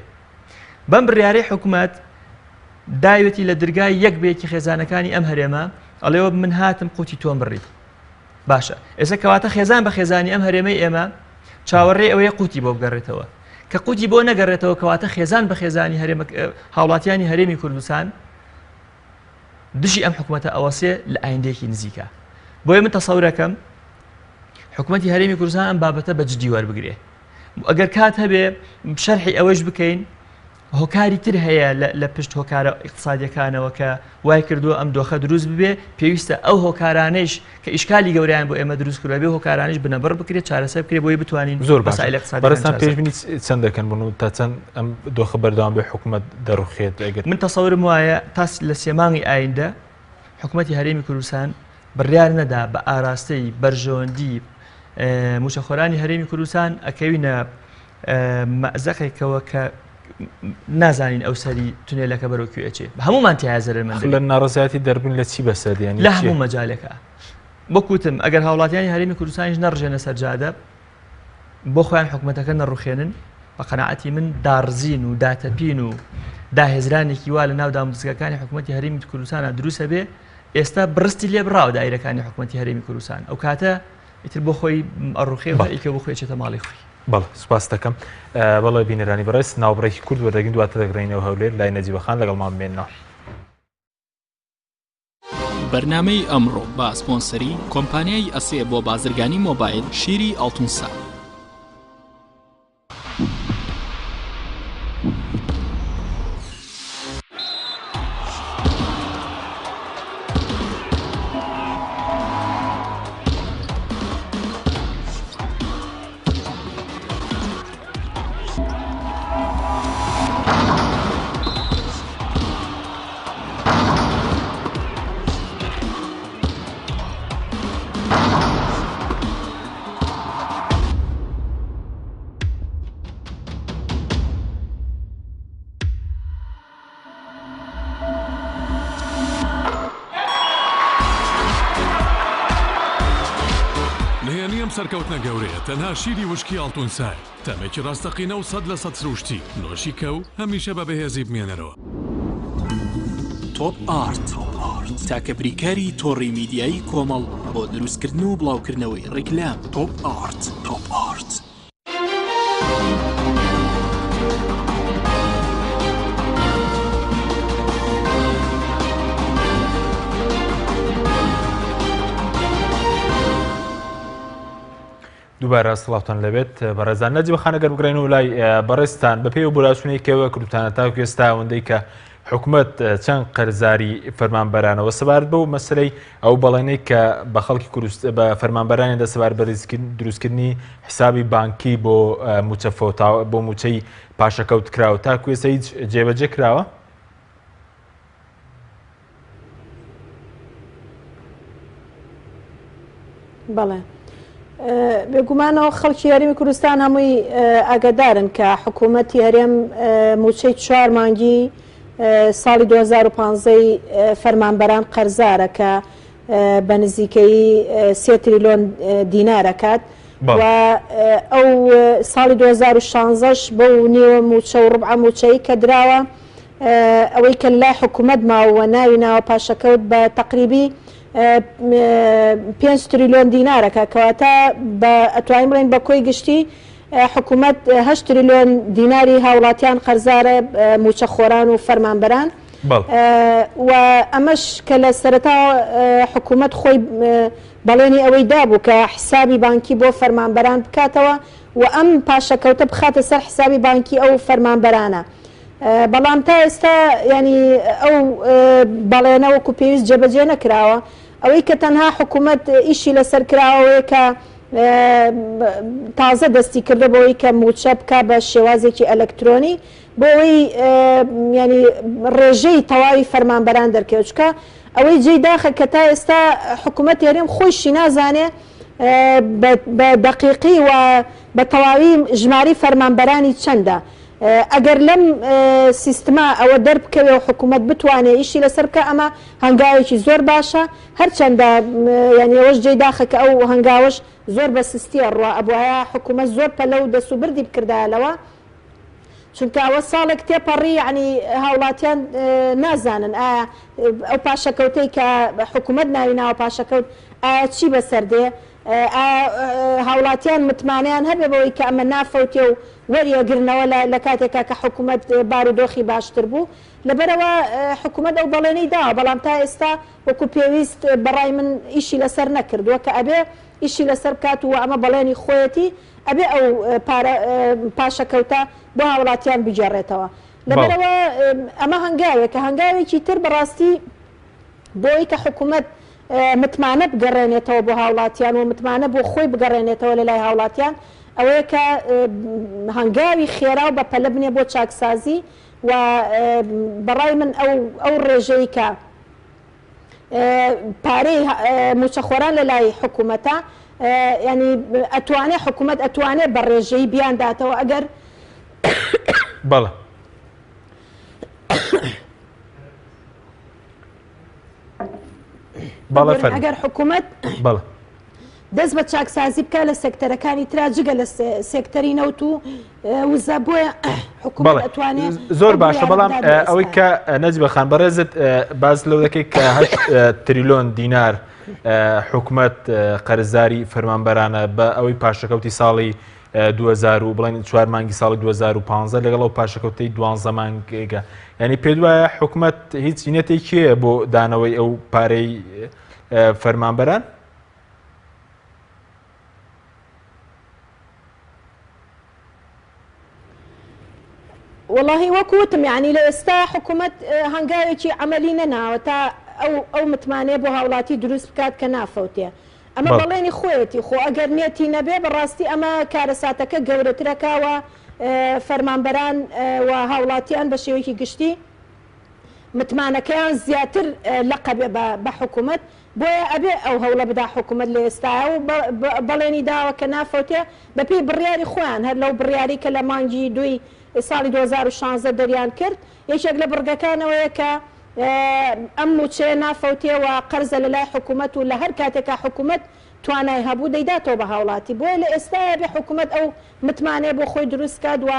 بەم بڕیارەی حکوومەت داوێتی لە درگای یەک بە یەکی خێزانەکانی ئەم هەرێمە ئەڵێەوە من هاتم قوتی تۆم بڕی باشە ئێستا کەواتە خێزان بە خێزانی ئەم هەرێمەی ئێمە چاوەڕێ ئەوەیە قوتی بۆ بگەڕێتەوە کە قوتی بۆ نەگەڕێتەوە کەواتە خێزان بە خێزانی هەرێمە هاوڵاتیانی هەرێمی کوردستان دژی ئەم حکوومەتە ئەوەسێ لە ئایندەیەکی نزیکە بۆیە من تەسەورەکەم حکوومەتی هەرێمی کوردستان ئەم بابەتە بە جدی وەربگرێ ئەگەر کات هەبێ شەرحی ئەوەش بکەین هۆکاری تر هەیە لە پشت هۆکارە ئیقتسادیەکانەوە کە وای کردووە ئەم دۆخە دروست ببێ، پێویستە ئەو هۆکارانەیش کە ئیشکالی گەورەیان بۆ ئێمە دروست کردووە بێ هۆکارانیش بنەبڕ بکرێت چارەسەر بکرێت بۆی بتوانین زۆر باشە مەسائل اقتصادیەکان بەڕێزتان چارەسەر پێشبینی چەند دەکەن بۆ نموونە تا چەند ئەم دۆخە بەردەوام بێ حکوومەت دەڕوخێت ئەگەر من تەسەورم وایە تا لە سێ مانگی ئایندە حکوومەتی هەرێمی کوردستان بڕیار نەدا بە ئاراستەی بەرژەوەندی موچەخۆرانی هەرێمی کوردستان ئەکەوینە مەئزەقێکەوە کە نازانین ئەو سەری تونێلەکە بەرەو کوێ ئەچێ هەمومان تیا زەرەرمەند لە ناڕزایەتی دەربوون لە چی بەسەر دێن لە هەموو مەجالێکە وەکوتم ئەگەر هاوڵاتیانی هەرێمی کوردستانیش نەڕژێنە سەر جادە بۆ خۆیان حکوومەتەکە نەڕوخێنن بە قەنەعەتی من داڕزین و داتەپین و داهێزرانێکی وا لە ناو دامودەزگاکانی حکوومەتی هەرێمی کوردستانە دروستە بێ ئێستا بڕستی لێ بڕاوە دایرەکانی حکوومەتی هەرێمی کوردستان ئەو کاتە ئیتر بۆ خۆی ئەڕوخێ و هەریکە بۆ خۆی چێتە ماڵی خۆی. بەڵێ سوپاست دەکەم. بەڵێ بینەرانی بەڕێز ناوبڕێکی کورت وەردەگرین دواتر دەگەڕێینەوە هەولێر لای نەجیبە خان لەگەڵمان بمێننەوە. بەرنامەی ئەمڕۆ بە سپۆنسەری کۆمپانیای ئەسێ بۆ بازرگانی مۆبایل شیری ئاڵتونسا. نهێنی ئەم سەرکەوتنە گەورەیە تەنها شیری وشکی ئاڵتونسایە، تامێکی ڕاستەقینە و 100% سروشتی، نۆشی کە و هەمیشە بە بەهێزی بمێنەرەوە. تۆپ ئارت، تاکە بریکاری تۆڕی میدیایی کۆمەڵ بۆ دروستکردن و بڵاوکردنەوەی ڕیکلام. تۆپ ئارت. تۆپ ئارت. دووبارە سڵاوتان لەبێت بەڕێزان نەجیبە خان ئەگەر بگرێن و لای بەڕێزتان بەپێی و بۆراچوونەی کەوە کردوتانە تاکو ئێستا ئەوەندەی کە حکومەت چەند قەرزاری فەرمانبەرانەوە سەبارەت بەو مەسلەی ئەو بەڵێنەی کە بە خەڵکی کوردست بە فەرمانبەرانیان دە سەبارەت بە دروستکردنی حسابی بانکی بۆ موچە فەوتا بۆ موچەی پاشەکەوت کراوە تاکو ئێستا هیچ جێبەجێ کراوە؟ بەڵێ بێگومانەوە خەڵکی هەرێمی کوردستان هەمووی ئاگادارن کە حکوومەتی هەرێم موچەی چوار مانگی ساڵی 2015 فەرمانبەران قەرزارە کە بە نزیکەیی سێ تریلۆن دینارەکات و ئەو ساڵی 2016 بەو نیوە موچە و ڕبعە موچەی کە دراوە ئەوەی کە لای حکومەت ماوە و ناوی ناوە پاشەکەوت بە تەقریبی پێنج تریلۆن دینارەکە کەواتە بە ئەتوانین بڵێین بە کۆی گشتی حکومەت هەشت تریلۆن دیناری هاوڵاتیان قەرزارە موچەخۆران و فەرمانبەران و ئەمەش کە لە سەرەتا حکومەت خۆی بەڵێنی ئەوەی دابوو کە حسابی بانکی بۆ فەرمانبەران بکاتەوە و ئەم پاشەکەوتە بخاتە سەر حسابی بانکی ئەو فەرمانبەرانە. بەڵام تا ئێستا یانی ئەو بەڵێنە وەکو پێویست جێبەجێ نەکراوە. ئەوەی کە تەنها حکوومەت ئیشی لەسەر کراوە ئەوەیە کە تازە دەستی کردە بەوەی کە مووچە بکا بە شێوازێکی ئەلکترۆنی بۆ ئەوەی یانی ڕێژەی تەواوی فەرمانبەران دەرکەوێت چونکە ئەوەی جێی داخە کە تا ئێستا حکوومەتی هەرێم خۆیشی نازانێ بە دەقیقی و بە تەواوی ژمارەی فەرمانبەرانی چەندە. ئەگەر لەم سیستمە ئەوە دەربکەوێ و حکوومەت بتوانێ ئیشی لەسەر بکا ئەمە هەنگاوێکی زۆر باشە هەرچەندە یانی ئەوەش جێی داخە کە ئەو هەنگاوەش زۆر بە سستی ئەڕوا ئەبوایە حکوومەت زۆر پەلە و دەس و بردی بکردایە لەوە چونکە ئەوە ساڵێک تێپەڕی یانی هاوڵاتیان نازانن ئایا ئەو پاشەکەوتەی کە حکوومەت ناوی ناوە پاشەکەوت ئایا چی بەسەر دێ ئایا هاوڵاتیان متمانەیان هەبێ بەوەی کە ئەمە نافەوتێ و وەریەگرنەوە لە کاتێکا کە حکومەت بارودۆخی باشتر بوو؟ لەبەرئەوە حکومەت ئەو بەڵێنەی داوە بەڵام تا ئێستا وەکو پێویست بەڕای من ئیشی لەسەر نەکردووە کە ئەبێ ئیشی لەسەر بکات و ئەمە بەڵێنی خۆیەتی ئەبێ ئەو پارە پاشەکەوتە بۆ هاوڵاتیان بگێڕێتەوە. لەبەرئەوە ئەمە هەنگاوێکە هەنگاوێکی تر بەڕاستی بۆ ئەوەی کە حکومەت متمانە بگەڕێنێتەوە بۆ هاوڵاتیان و متمانە بۆ خۆی بگەڕێنێتەوە لە لای هاوڵاتیان ئەوەیە کە هەنگاوی خێرا و بەپەلە بنێ بۆ چاکسازی و بەڕای من ئەو ئەو ڕێژەی کە پارەی مووچەخۆران لە لای حکومەتە. یانی ئەتوانێ حکوومەت ئەتوانێ بە ڕێژەی بیانداتەوە ئەگەر بەڵێ بەڵێ فەرموو. ئەگەر حکوومەت بەڵێ دەست بە چاکسازی بکا لە سێکتەرەکانی ترا جگە لە سێکتەری نەوت و وزە بۆیە حکوومەت ئەتوانێ زۆر باشە بەڵام ئەوەی کە نەجبە خان بەڕێزت باز لەو دەکەی کە تریلۆن دینار حکومەت قەرزاری فەرمانبەرانە بە ئەوەی پاشەکەوتی ساڵی 2000 و بڵێن چوار مانگی ساڵی 2015 لەگەڵ ئەو پاشەکەوتەی دوانزە مانگێگە ینی پێ وایە حکومەت هیچ نەتێکیە بۆ دانەوەی ئەو پارەی فەرمانبەران؟ وەڵاهی وەک وتم یانی لە ئێستا حکوومەت هەنگاوێکی عەمەلی نەناوە تا ئەو ئەو متمانەیە بۆ هاوڵاتی دروست بکات کە نافەوتێ ئەمە بەڵێنی خۆیەتی خۆ ئەگەر نێتی نەبێ بەڕاستی ئەمە کارەساتەکە گەورەترەکا و فەرمانبەران و هاوڵاتیان بە شێوەیەکی گشتی متمانەکەیان زیاتر لەقەبێ بە حکوومەت بۆیە ئەبێ ئەو هەوڵە بدا حکومەت لە ئێستایا و بەڵێنی داوە کە نافەوتێ بەپێی بڕیاری خۆیان هەر لەو بڕیارەی کە لە مانگی دووی ساڵی 2016 دەریان کرد یەکێک لە بڕگەکان ئەوەیە کە ئەم موچەیە نافەوتێ و قەرزە لە لای حکومەت و لە هەر کاتێکا حکومەت توانای هەبوو دەیداتەوە بە هاوڵاتی بۆیە لە ئێستایا بێ حکومەت ئەو متمانەیە بۆ خۆی دروست کات و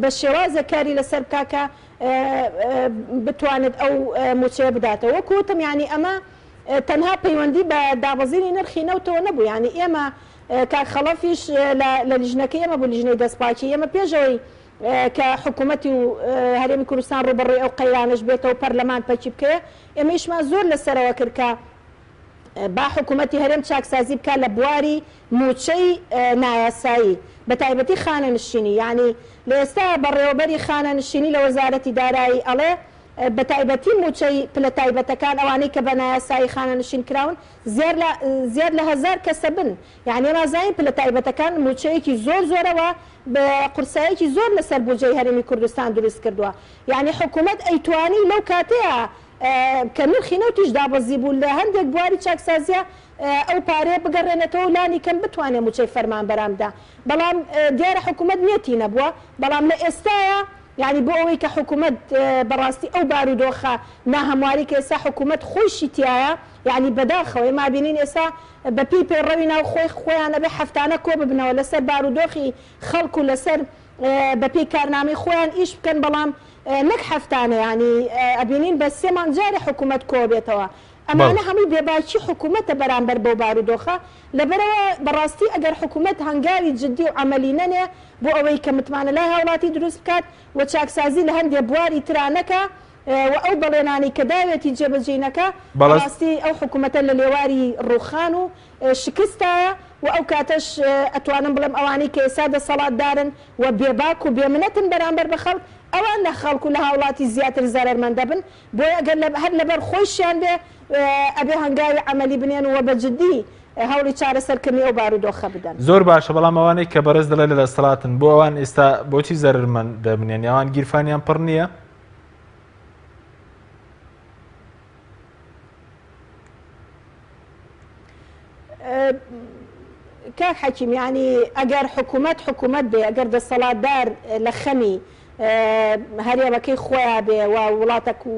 بە شێوازێک کاری لەسەر بکا کە بتوانێت ئەو مووچەیە بداتەوە. وەکو وتم یانی ئەمە تەنها پەیوەندی بە دابەزینی نرخی نەوتەوە نەبوو، یانی ئێمە کاک خەڵەفیش لە لیژنەکەی ئێمە بوو، لیژنەی دەستپاکی ئێمە پێش ئەوەی کە حکوومەتی و هەرێمی کوردستان ڕووبەڕووی ئەو قەیرانەش بێتەوە پەرلەمان پەکی بکەوێ، ئێمە ئیشمان زۆر لەسەرەوە کرد کە با حکوومەتی هەرێم چاکسازی بکات لە بواری مووچەی نایاسایی بەتایبەتی خانەنشینی یانی لە ئێستایا بەڕێوەبەری خانەنشینی لە وەزارەتی دارایی ئەڵێ بەتایبەتی مووچەی پلە تایبەتەکان ئەوانەی کە بە نایاسایی خانەنشین کراون زیاد لە زیاد لە هەزار کەسە بن یانی ئێمە ئەزانین پلە تایبەتەکان مووچەیەکی زۆر زۆرە وە قورسایەکی زۆر لەسەر بوجەی هەرێمی کوردستان دروست کردووە یانی حکوومەت ئەیتوانی لەو کاتەیا کە نرخی نەوتیش دابەزیبوو لە هەندێک بواری چاکسازییا ئەو پارەیە بگەڕێنێتەوە و لانی کەم بتوانێ مووچەی فەرمانبەران بدا، بەڵام دیارە حکوومەت نیەتی نەبووە، بەڵام لە ئێستایا یانی بۆ ئەوەی کە حکوومەت بەڕاستی ئەو بارودۆخە ناهەمواری کە ئێستا حکوومەت خۆیشی تیایە یانی بەداخەوە ئێمە ئەبینین ئێستا بە پێی پەیڕەوی ناوخۆی خۆیان ئەبێ هەفتانە کۆ ببنەوە لەسەر بارودۆخی خەڵک و لەسەر بە پێی کارنامەی خۆیان ئیش بکەن بەڵام نەک هەفتانە یانی ئەبینین بە سێ مانگ جارێ حکوومەت کۆ بێتەوە ئەمانە هەمووی بێباکی حکومەتە بەرامبەر بەو بارودۆخە، لەبەرئەوە بەڕاستی ئەگەر حکومەت هەنگاوی جدی و عەمەلی نەنێ بۆ ئەوەی کە متمانە لای هاوڵاتی دروست بکات و چاکسازی لە هەندێ بواری ترا نەکا و ئەو بەڵێنانەی کە داوێتی جێبەجێی نەکا بەڕاستی ئەو حکومەتە لە لێواری ڕوخان و شکستایە و ئەو کاتەش ئەتوانم بڵێم ئەوانەی کە ئێستا دەسەڵاتدارن و بێباک و بێمنەتن بەرامبەر بە خەڵک ئەوان لە خەڵک و لە هاوڵاتی زیاتر زەرەرمەند دەبن بۆیە گەر هەر لەبەر خۆیشیان بێ ئەبێ هەنگاوی عەمەلی بنێن و بە جدی هەوڵی چارەسەرکردنی ئەو بارودۆخە بدەن. زۆر باشە بەڵام ئەوانەی کە بەڕێز دەڵێ لە دەستەڵاتن بۆ ئەوان ئێستا بۆچی زەرەرمەند دەبن یانی ئەوان گیرفانیان پڕ نییە؟ کاک حەکیم یانی ئەگەر حکوومەت حکوومەت بێ ئەگەر دەسەڵاتدار لە خەمی هەرێمەکەی خۆیا بێ و وڵاتەک و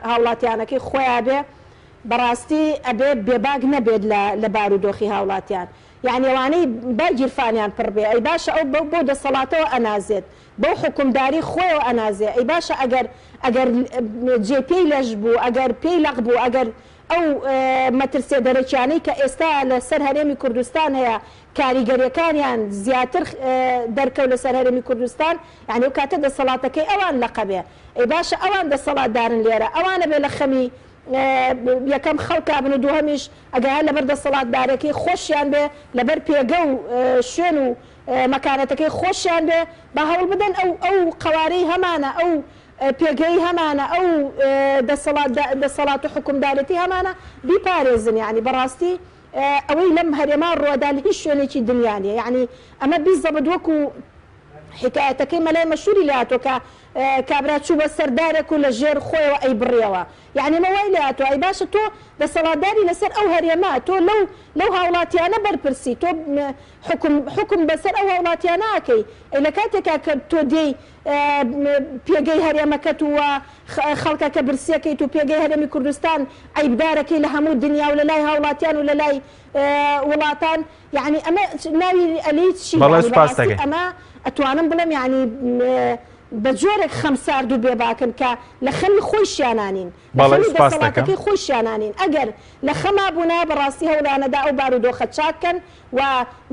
هاوڵاتیانەکەی خۆیا بێ بەڕاستی ئەبێ بێباک نەبێت لە لە بارودۆخی هاوڵاتیان یانی ئەوانەی با گیرفانیان پڕ بێ ئەی باشە ئەو بەو بەو دەسەڵاتەوە ئەنازێت بەو حوکمداری خۆیەوە ئەنازێ ئەی باشە ئەگەر ئەگەر جێ پێی لەش بوو ئەگەر پێی لەق بوو ئەگەر ئەو مەترسیە دەرەکیانەی کە ئێستا لە سەر هەرێمی کوردستان هەیە کاریگەریەکانیان زیاتر دەرکەوت لە سەر هەرێمی کوردستان یانی ئەو کاتە دەسەڵاتەکەی ئەوان لەقەبێ ئەی باشە ئەوان دەسەڵاتدارن لێرە ئەوان ئەبێ لە خەمی یەکەم خەڵکا بن و دووهەمیش ئەگەر هەر لەبەر دەسەڵاتدارەکەی خۆشیان بێ لەبەر پێگە و شوێن و مەکانەتەکەی خۆشیان بێ با هەوڵ بدەن ئەو ئەو قەوارەی هەمانە ئەو پێگەی هەمانە ئەو دەسەڵات دەسەڵات و حوکمدارێتی هەمانە بیپارێزن یانی بەڕاستی ئەوەی لەم هەرێما ڕوەدا لە هیچ شوێنێکی دنیا نیە یانی ئەمە بیزەبت وەکو. حیکایەتەکەی مەلای مەشهوری لێ هاتووە کە کابرا چوو بە سەر دارێک و لە ژێر خۆیەوە ئەیبڕیەوە. یەعنی ئەمە وای لێ هاتووە. ئەی باشە تۆ دەسەڵاتداری لەسەر ئەو هەرێمە، تۆ لەو لەو هاوڵاتیانە بەرپرسی، تۆ حوکم حوکم بەسەر ئەو هاوڵاتیانە ئەکەی. ئەی لە کاتێکا کە تۆ دێی پێگەی هەرێمەکەت و خەڵکەکە برسیەکەیت و پێگەی هەرێمی کوردستان عەیبدارەکەی لە هەموو دنیا و لە لای هاوڵاتیان و لە لای وڵاتان یەعنی ئەمە ناوی ئەلێی چی بەڵێ یەعنی سوپاست بەڕاستی دەکەین. ئەمە ئەتوانم بڵێم یەعنی بە جۆرێک خەم سارد و بێباکن کە لە خەمی خۆیشیانا نین لە بەڵێ خەمی سوپاست دەکەم. دەسەڵاتەکەی خۆیشیانا نین ئەگەر لە خەما بوونایە بەڕاستی هەوڵیانەدا ئەو بارودۆخە چاک کەن و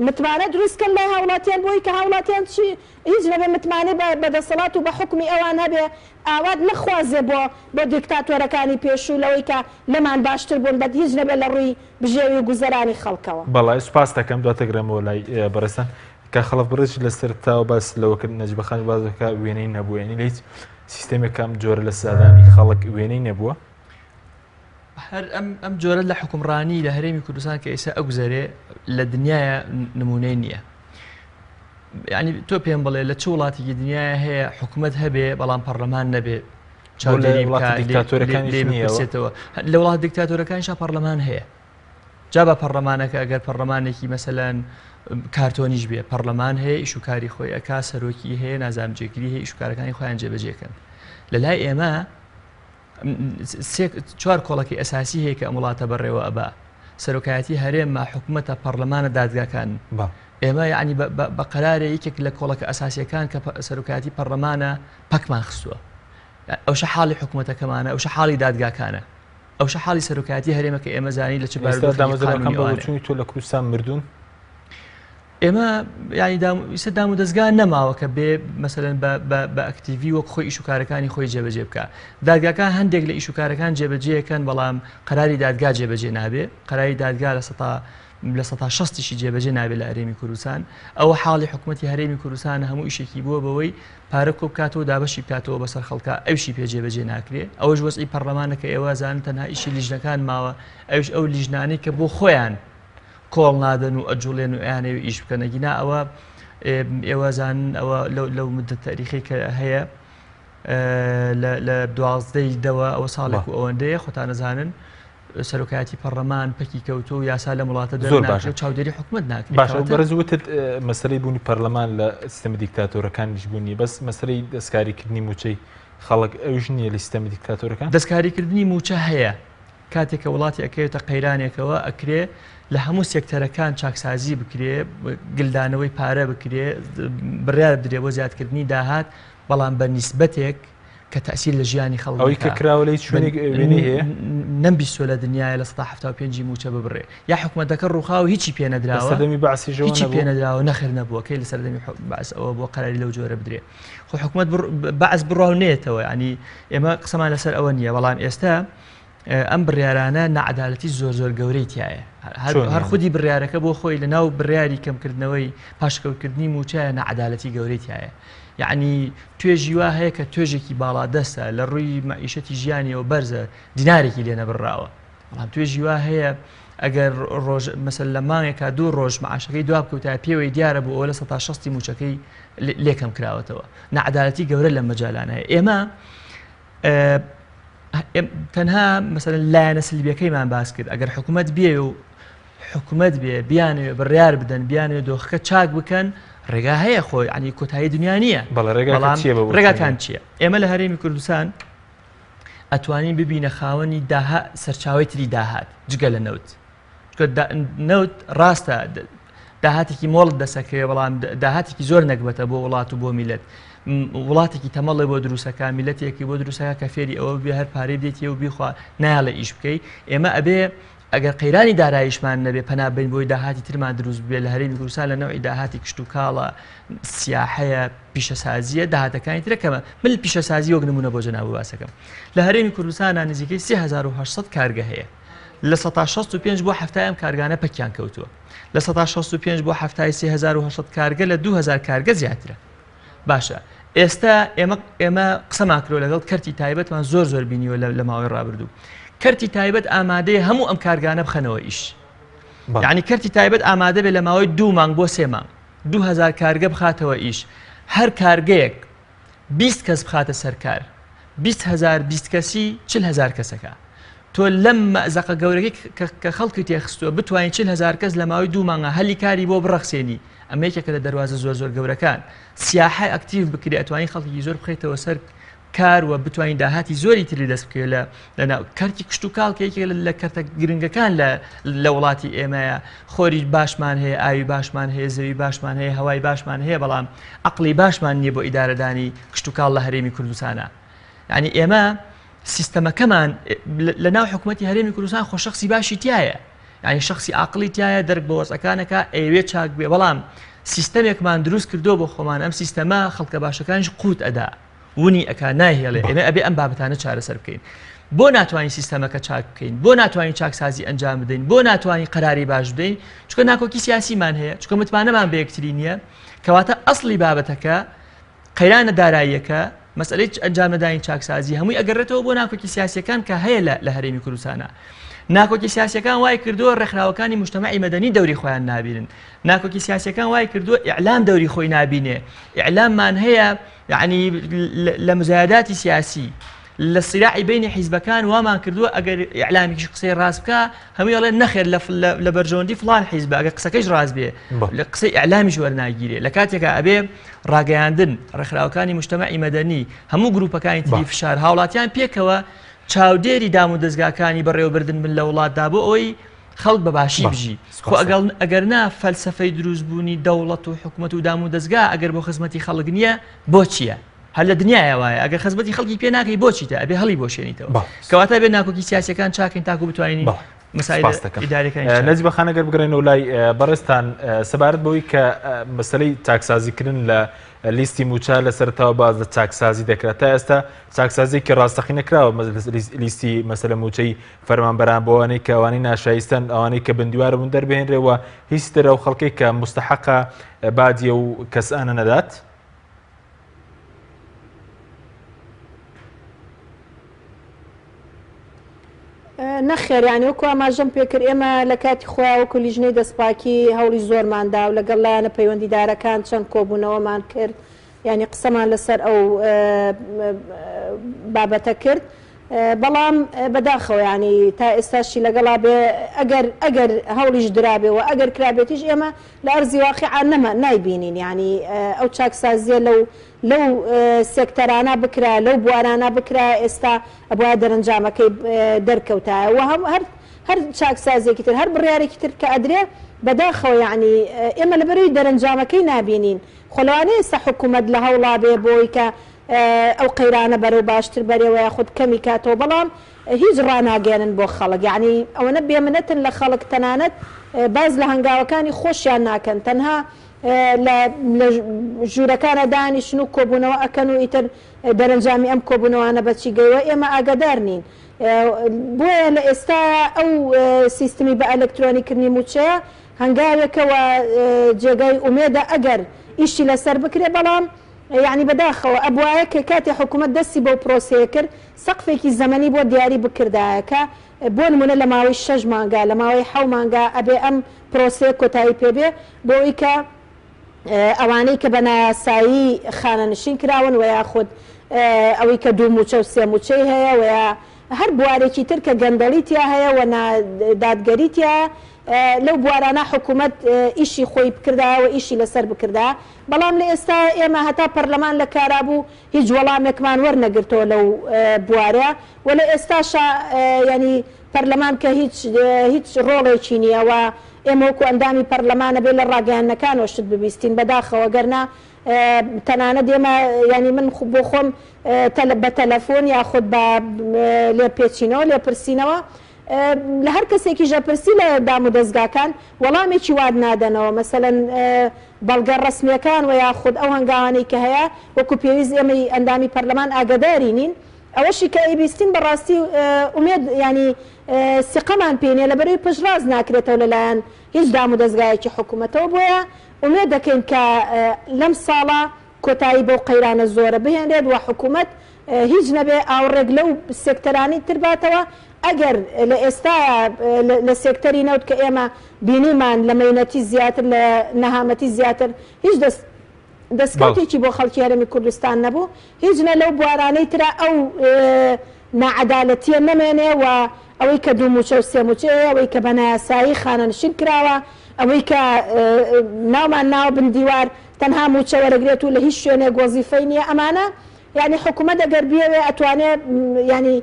متمانە دروست کەن لای هاوڵاتیان بۆی کە هاوڵاتیان چی هیچ نەبێ متمانەی بە بە دەسەڵات و بە حوکمی ئەوان هەبێ ئاوات نەخوازێ بۆ بۆ دیکتاتۆرەکانی پێشوو لەوەی کە لەمان باشتر بوون بەد هیچ نەبێ لە ڕووی بژێوی و گوزەرانی خەڵکەوە. بەڵێ سوپاست دەکەم دواتر گەڕێمەوە لای بەڕێزتان کاک خەڵەف بەڕێزیش لە سەرەتاوە باس لەوە کرد نەجیبە خانیش باس دەکا وێنەی نەبووە یانی لە هیچ سیستێمێک ئەم جۆرە لە سزادانی خەڵک وێنەی نەبووە. هەر ئەم ئەم جۆرە لە حوکمڕانی لە هەرێمی کوردستان کە ئێستا ئەگوزەرێ لە دنیاە نمونەی نییە. یعنی تۆ پێم بڵێ لە چ وڵاتێکی دنیاە هەیە حکوومەت هەبێ بەڵام پەرلەمان نەبێ چاودێری وڵاتە دیکتاتۆرەکانیش نییە بپرسێتەوە لە وڵات دیکتاتۆرەکانیشا پەرلەمان هەیە جا بە پەرلەمانەکە ئەگەر پەرلەمانێکی مەسەلەن کارتۆنیش بێ پەرلەمان هەیە ئیش و کاری خۆی ئەکا سەرۆکی هەیە نازانم جێگری هەیە ئیش و کارەکانی خۆیان جێبەجێکەن لە لای ئێمە چوار کۆڵەکەی ئەساسی هەیە کە ئەم وڵاتە بەڕێوە ئەبا سەرۆکایەتی هەرێمە حکوومەتە پەرلەمانە دادگاکان ئێمە یعنی بە قەرارێ یەکێک لە کۆڵەکە ئەساسیەکان کە سەرۆکایەتی پەرلەمانە پەکمان خستووە ئەوشە حاڵی حکوومەتەکەمانە ئەوشە حاڵی دادگاکانە ئەوشە حاڵی سەرۆکایەتی هەرێمە کە ئێمە زانی لە چ بارودۆخێکی دامەزراوەکان بە بۆچوونی تۆ لە کوردستان مردوون؟ ئێمە یانی ئیستا دام و دەزگا نەماوە کە بێ مەسەلەن بە ئەکتیڤی وەک خۆی ئیش و کارەکانی خۆی جێبەجێ بکە دادگاکان هەندێک لە ئیش و کارەکان جێبەجێەکەن بەڵام قەراری دادگا جێبەجێ نابێ قەراری دادگا لە سەتا لە سەتا شەستیشی جێبەجێ نابێت لە هەرێمی کوردستان ئەوە حاڵی حکوومەتی هەرێمی کوردستان هەموو ئیشێکی بووە بەوەی پارە کۆ بکاتەوە دابەشی بکاتەوە بەسەر خەڵکا ئەوشی پێ جێبەجێ ناکرێ ئەوەش وەزعی پەرلەمانە کە ئێوە زانن تەنها ئیشی لیژنەکان ماوە ئەوش ئەو لیژنانەی کە بۆ خۆیان کۆڵ نادەن و ئەجوڵێن و ئەیانەوێ ئیش بکەن ئەگینا ئەوە ئێوە زانن ئەوە لەو مدە تاریخی کە هەیە لە دوازدەی دەوە ئەوە ساڵێک و ئەوەندەیە خۆتان نەزانن سەرۆکایەتی پەرلەمان پەکی کەوتۆ و یاسا لەم وڵاتە زۆر باشە چاودێری حکومت ناکرێت باشە بەڕێز وتت مەسەلەی بوونی پەرلەمان لە سیستەمی دیکتاتۆرەکانیش بوونی بەس مەسەلەی دەستکاریکردنی مووچەی خەڵک ئەویش نییە لە سیستەمی دیکتاتۆرەکان؟ دەستکاریکردنی مووچە هەیە کاتێک کە وڵاتی ئەکەوێتە قەیرانێکەوە ئەکرێ لە هەموو سێکتەرەکان چاکسازی بکرێ گلدانەوەی پارە بکرێ بڕیار بدرێ بۆ زیادکردنی داهات بەڵام بە نیسبەتێک کە تەئسیر لە ژیانی خەڵک ئەوەی کە کراوە لە هیچ شوێنێک وێنەی هەیە؟ نەمبیستووە لە دنیایە 75% ی مووچە ببڕێ یا حکومەتەکە ڕووخاوە هیچی پێ نەدراوە لە سەردەمی بەعسیشەوە هیچی نەبوو؟ پێ نەدراوە نەخێر نەبووە کەی لە سەردەمی بەعس ئەوە بووە قەراری لەو جۆرە بدرێ خۆ حکومەت بەعس بڕوا و نێتەوە یعنی ئێمە قسەمان لەسەر ئەوە نییە بەڵام ئێستا ئەم بڕیارانە نەعەدالەتی زۆر زۆر گەورەی تایە هەر خودی بڕیارەکە بۆ خۆی لە ناو بڕیاری کەمکردنەوەی پاشکەوتکردنی مووچە نەعەدالەتی گەورەی تایە یعنی توێژی وا هەیە کە توێژێکی باڵادەستە لە ڕووی مەعیشەتی ژیانیەوە بەرزە دینارێکی لێ نەبڕاوە بەڵام توێژی وا هەیە ئەگەر ڕۆژ مەسەل لە مانگێکا دوو ڕۆژ معاشەکەی دوا بکەوتایە پێوەی دیارە بۆ ئەوە لە سەتا شەستی مووچەکەی لێکەم کراوەتەوە نەعەدالەتی گەورە لەم مەجالانە هەیە ئێمە تەنها مەسەلەن لایەنە سلبیەکەیمان باس کرد ئەگەر حکوومەت بێ و حکوومەت بێ بیانەوێ بڕیار بدەن بیانەوێ دۆخەکە چاک بکەن ڕێگا هەیە خۆی عنی کۆتایی دنیا نییە بەڵێ ڕێگاکان چییە ئێمە لە هەرێمی کوردستان ئەتوانین ببینە خاوەنی داها سەرچاوی تری داهات جگە لە نەوت نەوت ڕاستە داهاتێکی مۆڵت دەسەکەوێ بەڵام داهاتێکی زۆر نەگبەتە بۆ وڵات و بۆ میلەت وڵاتێکی تەمەڵێ بۆ دروستەکە میلەتێکی بۆ دروستەکە کە فێری ئەوە بێ هەر پارەی بدەیتێ و بیخوا نایەڵێ ئیش بکەی ئێمە ئەبێ ئەگەر قەیرانی داراییشمان نەبێ پەنا بین بۆی داهاتی ترمان دروست بێ لە هەرێمی کوردستان لە نەوعی داهاتی کشتوکاڵە سیاحەیە پیشەسازیە داهاتەکانی ترە کەمە من پیشەسازی وەک نمونە بۆ جەناب باسەکەم لە هەرێمی کوردستانە نزیکەی 3800 کارگە هەیە 65% بۆ 70 ئەم کارگانە پەکیان کەوتووە 65% بۆ 70 3800 کارگە لە 2000 کارگە زیاترە باشە ئێستا ئێمە ئێمە قسەمان کرۆ لەگەڵ کەرتی تایبەتمان زۆر زۆر بینیوە لە ماوەی ڕابردوو کەرتی تایبەت ئامادەیە هەموو ئەم کارگانە بخەنەوە ئیش یعنی کەرتی تایبەت ئامادە بێ لە ماوەی دوو مانگ بۆ سێ مانگ 2000 کارگە بخاتەوە ئیش. هەر کارگەیەک 20 کەس بخاتە سەر کار 20 هزار 20 کەسی 40 هزار کەسەکە تۆ لەم مەزەقە گەورەکەی کە خەڵکی تێخستووە بتوانین 40 هزار کەس لە ماوەی دوو مانگە هەلی کاری بۆ بڕەخسێنی ئەمە یەکێکە لە دەروازە زۆر زۆر گەورەکان سیاحە ئەکتیڤ بکرێ ئەتوانی خەڵکی زۆر بخەیتەوە سەر کار و بتوانین داهاتی زۆری تری دەست بکەوێت لە لەناو کەرتی کشتوکاڵ کە یەکێک لە کەرتە گرنگەکان لە لە وڵاتی ئێمەیە خۆری باشمان هەیە ئاوی باشمان هەیە زەوی باشمان هەیە هەوای باشمان هەیە بەڵام عقلی باشمان نییە بۆ ئیدارەدانی کشتوکاڵ لە هەرێمی کوردستانە یعنی ئێمە سیستەمەکەمان لە ناو حکوومەتتی هەرێمی کوردستان خۆ شخصی باشی تایە یعنی شخصی عقلی تایە دەرک بە وەزەکانەکە ئەوێ چاک بێ بەڵام سیستەمێکمان دروست کردو بۆ خۆمان ئەم سیستەمە خەڵکە باشەکانیش قوت ئەدا ونی ئەکا نایهێڵێ ئێمە ئەبێ ئەم بابەتانە چارەسەر بکەین بۆ ناتوانین سیستەمەکە چاک بکەین بۆ ناتوانین چاکسازی ئەنجام بدەین بۆ ناتوانین قەراری باش بدەین چونکە ناکۆکی سیاسیمان هەیە چونکە متمانەمان بە یەکتری نییە کەواتە ئەسڵی بابەتەکە قەیرانە داراییەکە مەسئلەی ئەنجام نەدانی چاکسازی هەمووی ئەگەڕێتەوە بۆ ناکۆکی سیاسیەکان کە هەیە لە هەرێمی کوردستانە ناکۆکی سیاسەکان وای کردووە ڕێکخراوەکانی مجتەمەعی مەدەنی دەوری خۆیان نابینن ناکۆکی سیاسەکان وای کردووە ئیعلام دەوری خۆی نابینێ ئیعلاممان هەیە یەعنی لە مزایداتی سیاسی لە سیراعی بینی حیزبەکان وامان کردووە ئەگەر ئیعلامیش قسەی ڕاست بکە هەمووی ئەڵێن نەخێر لە بەرژەوەندی فلان حیزبە ئەگەر قسەکەیش ڕاست بێ لە قسەی ئیعلامیش وەرناگیرێ لە کاتێکا ئەبێ ڕاگەیاندن ڕێکخراوەکانی مجتەمەعی مەدەنی هەموو گروپەکانی تری فشار هاوڵاتیان پێکەوە چاودێری دام و دەزگاکانی بەڕێوەبردن بن لە وڵاتدا بۆ ئەوەی خەڵک بە باشی بژی خۆ ئەگەڵ ئەگەر نا فەلسەفەی دروستبوونی دەوڵەت و حکوومەت و دام و دەزگا ئەگەر بۆ خزمەتی خەڵک نییە بۆ چییە؟ هەر لە دنیاە وایە ئەگەر خزمەتی خەڵکی پێ ناکەی بۆ چیتە ئەبێ هەڵی بۆشێنیتەوە کەواتە بێ ناکۆکی سیاسەکان چاکەین تاکو بتوانین نەجیبە خان ئەگەر بگەڕێنەوە لای بەڕێزتان سەبارەت بەوەی کە مەسەلەی چاکسازیکردن لە لیستی موچە لە سەرتاوە باز لە چاکسازی دەکرا تا ئێستا چاکسازیێکی ڕاستەقینە کراوە لیستی مەسەلە موچەی فەرمانبەران بۆ ئەوانەی کە ئەوانەی ناشایستەن ئەوانەی کە بندیوار بوون دەربهێنرێ و هیچ تر ئەو خەڵکەی کە مستحەقە باجی و کەسانە نەدات؟ نەخێر یانی وەکو ئاماژەم پێکرد ئێمە لە کاتی خۆیان وەکو لیژنەی دەستپاکی هەوڵی زۆرمان دا و لەگەڵ لایەنە پەیوەندیدارەکان چەند کۆبوونەوەمان کرد یانی قسەمان لەسەر ئەو بابەتە کرد بەڵام بەداخەوە یانی تا ئێستاشی لەگەڵا بێ ئەگەر ئەگەر هەوڵیش درابێ و ئەگەر کرابێتیش ئێمە لە ئەرزی واقیعا نەما نایبینین یانی ئەو چاکسازیە لەو لەو سێکتەرانە بکرایە لەو بوارانە بکرایە ئێستا ئەبوایە دەرەنجامەکەی دەرکەوتایە و هەر هەر چاکسازیەکی تر هەر بڕیارێکی تر کە ئەدرێ بەداخەوە یانی ئێمە لەبەرەوەی دەرەنجامەکەی نابینین خۆ لەوانەیە ئێستا حکومەت لە هەوڵا بێ بۆی کە ئەو قەیرانە بەرەو باشتر بەرێ وە یاخود کەمی کاتەوە بەڵام هیچ ڕاناگەیەنن بۆ خەڵک یەعنی ئەوەنە بێمنەتن لە خەڵک تەنانەت باس لە هەنگاوەکانی خۆشیان ناکەن تەنها لە لە ژوورەکانا دانیشن و کۆبوونەوە ئەکەن و ئیتر دەرەنجامی ئەم کۆبوونەوانە بەچی گەیوە ئێمە ئاگادار نین بۆیە لە ئێستایا ئەو سیستمی بە ئەلکترۆنی کردنی مووچەیە هەنگاوێکە و جێگای ئومێدە ئەگەر ئیشی لەسەر بکرێ بەڵام یەعنی بەداخەوە ئەبوایە کە کاتێ حکوومەت دەستی بەو پرۆسەیە کرد سەقفێکی زەمەنی بۆ دیاری بکردایە کە بۆ نموونە لە ماوەی شەش مانگا لە ماوەی حەو مانگا ئەبێ ئەم پرۆسەیە کۆتایی پێ بێ بۆ ئەوی کە ئەوانەی کە بە نایاسایی خانەنشین کراون وە یاخود ئەوەی کە دوو مووچە و سێ مووچەی هەیە وە یا هەر بوارێکی تر کە گەندەڵی تیا هەیە و نادادگەری تیایە لەو بوارانە حکوومەت ئیشی خۆی بکردایە و ئیشی لەسەر بکردایە بەڵام لە ئێستا ئێمە هەتا پەرلەمان لە کارا بوو هیچ وەڵامێکمان وەرنەگرتەوە لەو بوارە و لە ئێستاشا یانی پەرلەمان کە هیچ هیچ ڕۆڵێکی نییە و ئێمە وەکو ئەندامی پەرلەمان ئەبێ لە ڕاگەیاندنەکانەوە شت ببیستین بەداخەوە گەرنا تەنانەت ئێمە یانی من بۆ خۆم بە تەلەفۆن یاخود بە لێپێچینەوە لێپرسینەوە لە هەر کەسێکیش ئەپرسی لە دامودەزگاکان وەڵامێکی وات نادەنەوە مەسەلەن بەڵگە ڕەسمیەکان وە یاخود ئەو هەنگاوانەی کە هەیە وەکو پێویست ئێمەی ئەندامی پەرلەمان ئاگەداری نین ئەوەشی کە ئەیبیستین بەڕاستی ئومێد یانی سیقەمان پێی نیە لەبەرئەوەی پشتڕاست ناکرێتەوە لەلایەن هیچ دامودەزگایەکی حکومەتەوە بۆیە ئومێد دەکەین کە لەم ساڵە کۆتایی بەو قەیرانە زۆرە بهێنرێت و حکومەت هیچ نەبێ ئاوڕێک لەو سێکتەرانەی تر باتەوە، ئەگەر لە ئێستایا لە سێکتەری نەوت کە ئێمە بینیمان لە مەینەتی زیاتر لە نەهامەتی زیاتر هیچ دەست. دەستکەوتێکی بۆ خەڵکی هەرێمی کوردستان نەبوو هیچ نە لەو بوارانەی ترا ئەو ناعەدالەتیە نەمێنێ و ئەوەی کە دوو موچە و سێ موچەی هەیە، ئەوەی کە بە نایاسایی خانەنشین کراوە، ئەوەی کە ناومان ناوە بن دیوار تەنها موچە وەرەگرێت و لە هیچ شوێنێک وەزیفەی نیە ئەمانە یانی حکومەت ئەگەر بیەوێ ئەتوانێ یانی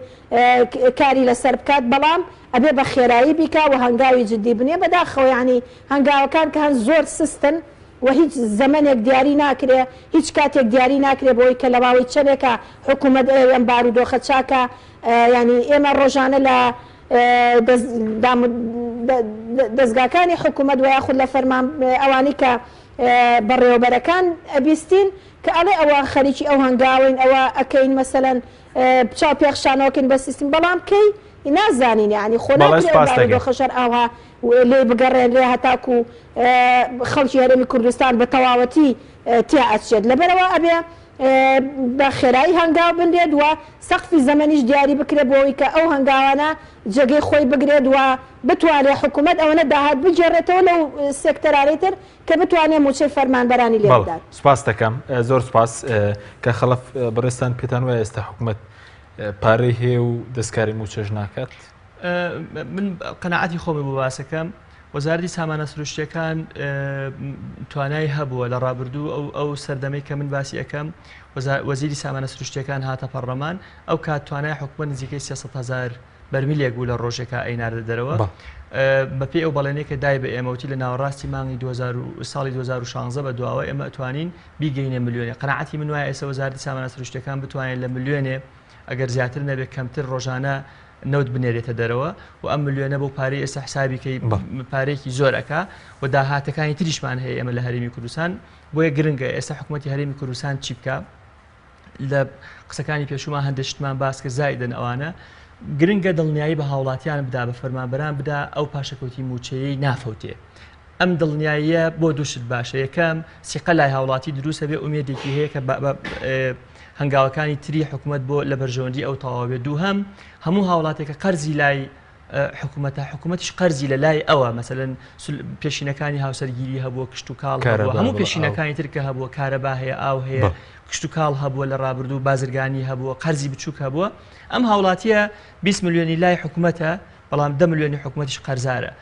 کاری لەسەر بکات بەڵام ئەبێ بە خێرایی بیکا و هەنگاوی جدی بنێ بەداخەوە یانی هەنگاوەکان کە هەن زۆر سستن و هیچ زەمەنێک دیاری ناکرێ، هیچ کاتێک دیاری ناکرێ بۆی کە لە ماوەی چەنێکا حکوومەت ئەیەوێ ئەم بارودۆخە چاکا، یانی ئێمە ڕۆژانە لە دەزگاکانی حکوومەت وە یاخود لە فەرمان ئەوانەی کە بەڕێوەبەرەکان ئەبیستین کە ئەڵێ ئەوە خەریکی ئەو هەنگاوەین ئەوە ئەکەین مەسەلەن چاو پێخشانەوەکەین بە سیستم بەڵام کەی نازانین یانی خۆ بەڵێ ناکرێ ئەم سپاس دەکەین. بارودۆخەش هەر ئاوها لێی بگەڕێنرێ هەتاکو خەڵکی هەرێمی کوردستان بە تەواوەتی تیا ئەچێت لەبەرئەوە ئەبێ بە خێرایی هەنگاو بنرێت و سەقفی زەمەنیش دیاری بکرێت بۆ ئەوەی کە ئەو هەنگاوانە جێگەی خۆی بگرێت و بتوانرێت حکوومەت ئەوەنە داهات بگێڕێتەوە لەو سێکتەرانەی تر کە بتوانێت مووچەی فەرمانبەرانی لێ بەڵێ بدات. سوپاس دەکەم زۆر سوپاس کاک خەڵەف بەڕێزتان پێتان وایە ئێستا حکوومەت پارەی هەیە و دەستکاری مووچەش ناکات؟ من قەناعەتی خۆمی بۆ باسەکەم وەزارەتی سامانە سروشتیەکان توانای هەبووە لە ڕابردوو ئەو ئەو سەردەمەی کە من باسی ئەەکەم وەزیری سامانە سروشتیەکان هاتە پەڕلەمان ئەو کات توانای حکومە نزیکەی 300 هزار بەرمیلێک بوو لە ڕۆژێکا ئەیناردە دەرەوە بەپێی ئەو بەڵێنەی کە دای بە ئێمەوتی لە ناوەڕاستی مانگی 2000 ساڵی 2016 بە دواوە ئێمە ئەتوانین بیگەینە ملیۆنێ قەناعەتی من وایە ئێستا وەزارەتی سامانە سروشتیەکان بتوانێت لە ملیۆنێ ئەگەر زیاتر نەبێت کەمتر ڕۆژانە نەوت بنێرێتە دەرەوە و ئەم ملیۆنە بۆ پارەی ئێستا حسابی کەی پارێکی زۆر ئەکا و داهاتەکانی تریشمان هەیە ئێمە لە هەرێمی کوردستان بۆیە گرنگە ئێستا حکوومەتی هەرێمی کوردستان چی بکە لە قسەکانی پێشومان هەندێک شتمان باس کرد زایدن ئەوانە گرنگە دڵنیایی بە هاوڵاتیان بدا بە فەرمانبەران بدا ئەو پاشەکەوتی موچەیەی نافەوتێ ئەم دڵنیاییە بۆ دوو شت باشە، یەکەم، سیقە لای هاوڵاتی دروست ئەبێ، ئومێدێکی هەیە کە هەنگاوەکانی تری حکومەت بۆ لە بەرژەوەندی ئەو تەواو بێت. دووهەم، هەموو هاوڵاتێک کە قەرزی لای حکومەتە، حکومەتیش قەرزی لە لای ئەوە، مەسەلەن پێشینەکانی هاوسەرگیری هەبووە، کشتوکاڵ هەبووە، هەموو پێشینەکانی تر کە هەبووە، کارەبا هەیە، ئاو هەیە، کشتوکاڵ هەبووە لە ڕابردوو، بازرگانی هەبووە، قەرزی بچووک هەبووە. ئەم هاوڵاتییە 20 ملیۆنی لای حکومەتە، بەڵام 10 ملیۆنی حکومەتیش قەرزارە.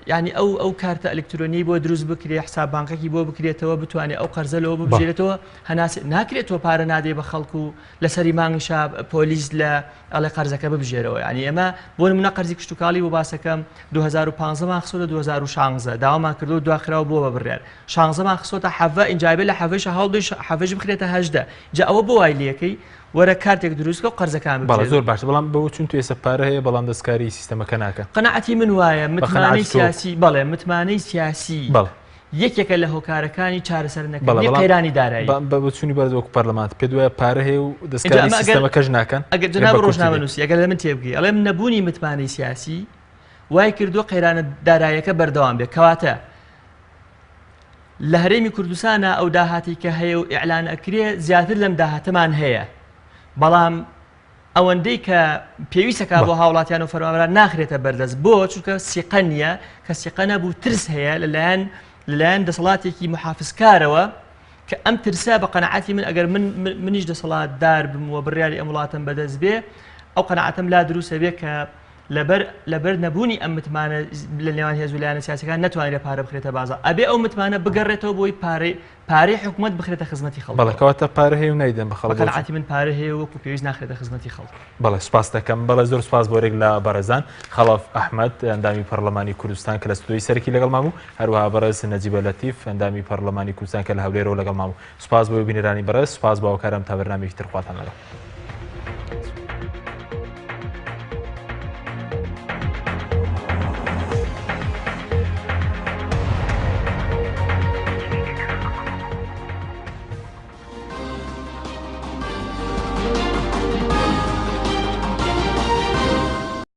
یانی ئەو ئەو کارتە ئەلکترۆنیەی بۆ دروست بکرێ حساب بانقێکی بۆ بکرێتەوە بتوانێت ئەو قەرزە لەوە ببژێرێتەوە هەناس ناکرێت تۆ پارە نادەی بە خەڵک و لەسەری مانگیشا پۆلیس لە ئەڵێ قەرزەکە ببژێرەوە یانی ئێمە بۆ نمونە قەرزی کشتوکاڵی بۆ باسەکەم 2015 مان خستۆتە 2016 داوامان کردو دواخراو بۆ بە بڕیار 16 مان خستۆتە حەڤە ئینجا بێ لە حەڤەش هەوڵدەی حەڤەش بخرێتە هەژدە جا ئەوە بۆ وای لەکەی وەرە کارتێک دروست کە و قەرزەکان بەڵێ ببژێرە. زۆر باشە بەڵام بەوە چون تو ئێستا پارە هەیە بەڵام دەستکاری سیستەمەکە ناکەن. قەناعەتی من وایە بە متمانەی قەناعەتی تۆ. سیاسی بەڵێ متمانەی سیاسی بەڵێ. یەکێکە لە هۆکارەکانی چارەسەر بەڵێ نەکردنی بەڵام قەیرانی دارایی. بە بە بۆچوونی بەرز وەکو پەرلەمانت پێت وایە پارە هەیە و ئینجا دەستکاری ئەمە ئەگەر سیستەمەکەش ناکەن؟ ئەگەر ئەگەر جەناب بە کورتی بێ. ڕۆژنامەنووسی ئەگەر لە من تێبگەی ئەڵێم نەبوونی متمانەی سیاسی وای کردووە قەیرانە داراییەکە بەردەوام بێ کەواتە لە هەرێمی کوردستانا ئەو داهاتەی کە هەیە و ئیعلان ئەکرێ زیاتر لەم داهاتەمان هەیە بەڵام ئەوەندەی کە پێویستەکە بۆ هاوڵاتیان و فەرمانبەران ناخرێتە بەردەست بۆ چونکە سیقە نییە کە سیقە نەبوو ترس هەیە لەلایەن لەلایەن دەسەڵاتێکی محافزکارەوە کە ئەم ترسە بە قەنەعاتی من ئەگەر من منیش دەسەڵاتدار بم و بڕیاری ئەم وڵاتم بەدەست بێ ئەو قەنەعاتم لا دروستە بێ کە لەبەر لەبەر نەبوونی ئەم متمانە لە نێوان هێز و لایەنە سیاسەکان نەتوانرێت پارە بخرێتە بازاڕ ئەبێ ئەو متمانە بگەڕێتەوە بۆی پارەی پارەی حکومەت بخرێتە خزمەتی خەڵک بەڵێ کەواتە پارە هەیە و نایدەن بە خەڵک بە قەناعەتی من پارە هەیە و وەکو پێویست ناخرێتە خزمەتی خەڵک. بەڵێ سوپاس دەکەم بەڵێ زۆر سوپاس بۆ رێک لە بەڕێزان خەڵەف ئەحمەد ئەندامی پەڕلەمانی کوردستان کە لە ستۆدیۆی سەرەکی لەگەڵمان بوو هەروەها بەڕێز نەجیبە لەتیف ئەندامی پەڕلەمانی کوردستان کە لە هەولێرەوە لەگەڵمان بوو سوپاس بۆ بینەرانی بەڕێز سوپاس بۆ هاوکارم تا بەرنامەیەکی تر خواتان لەگەڵ.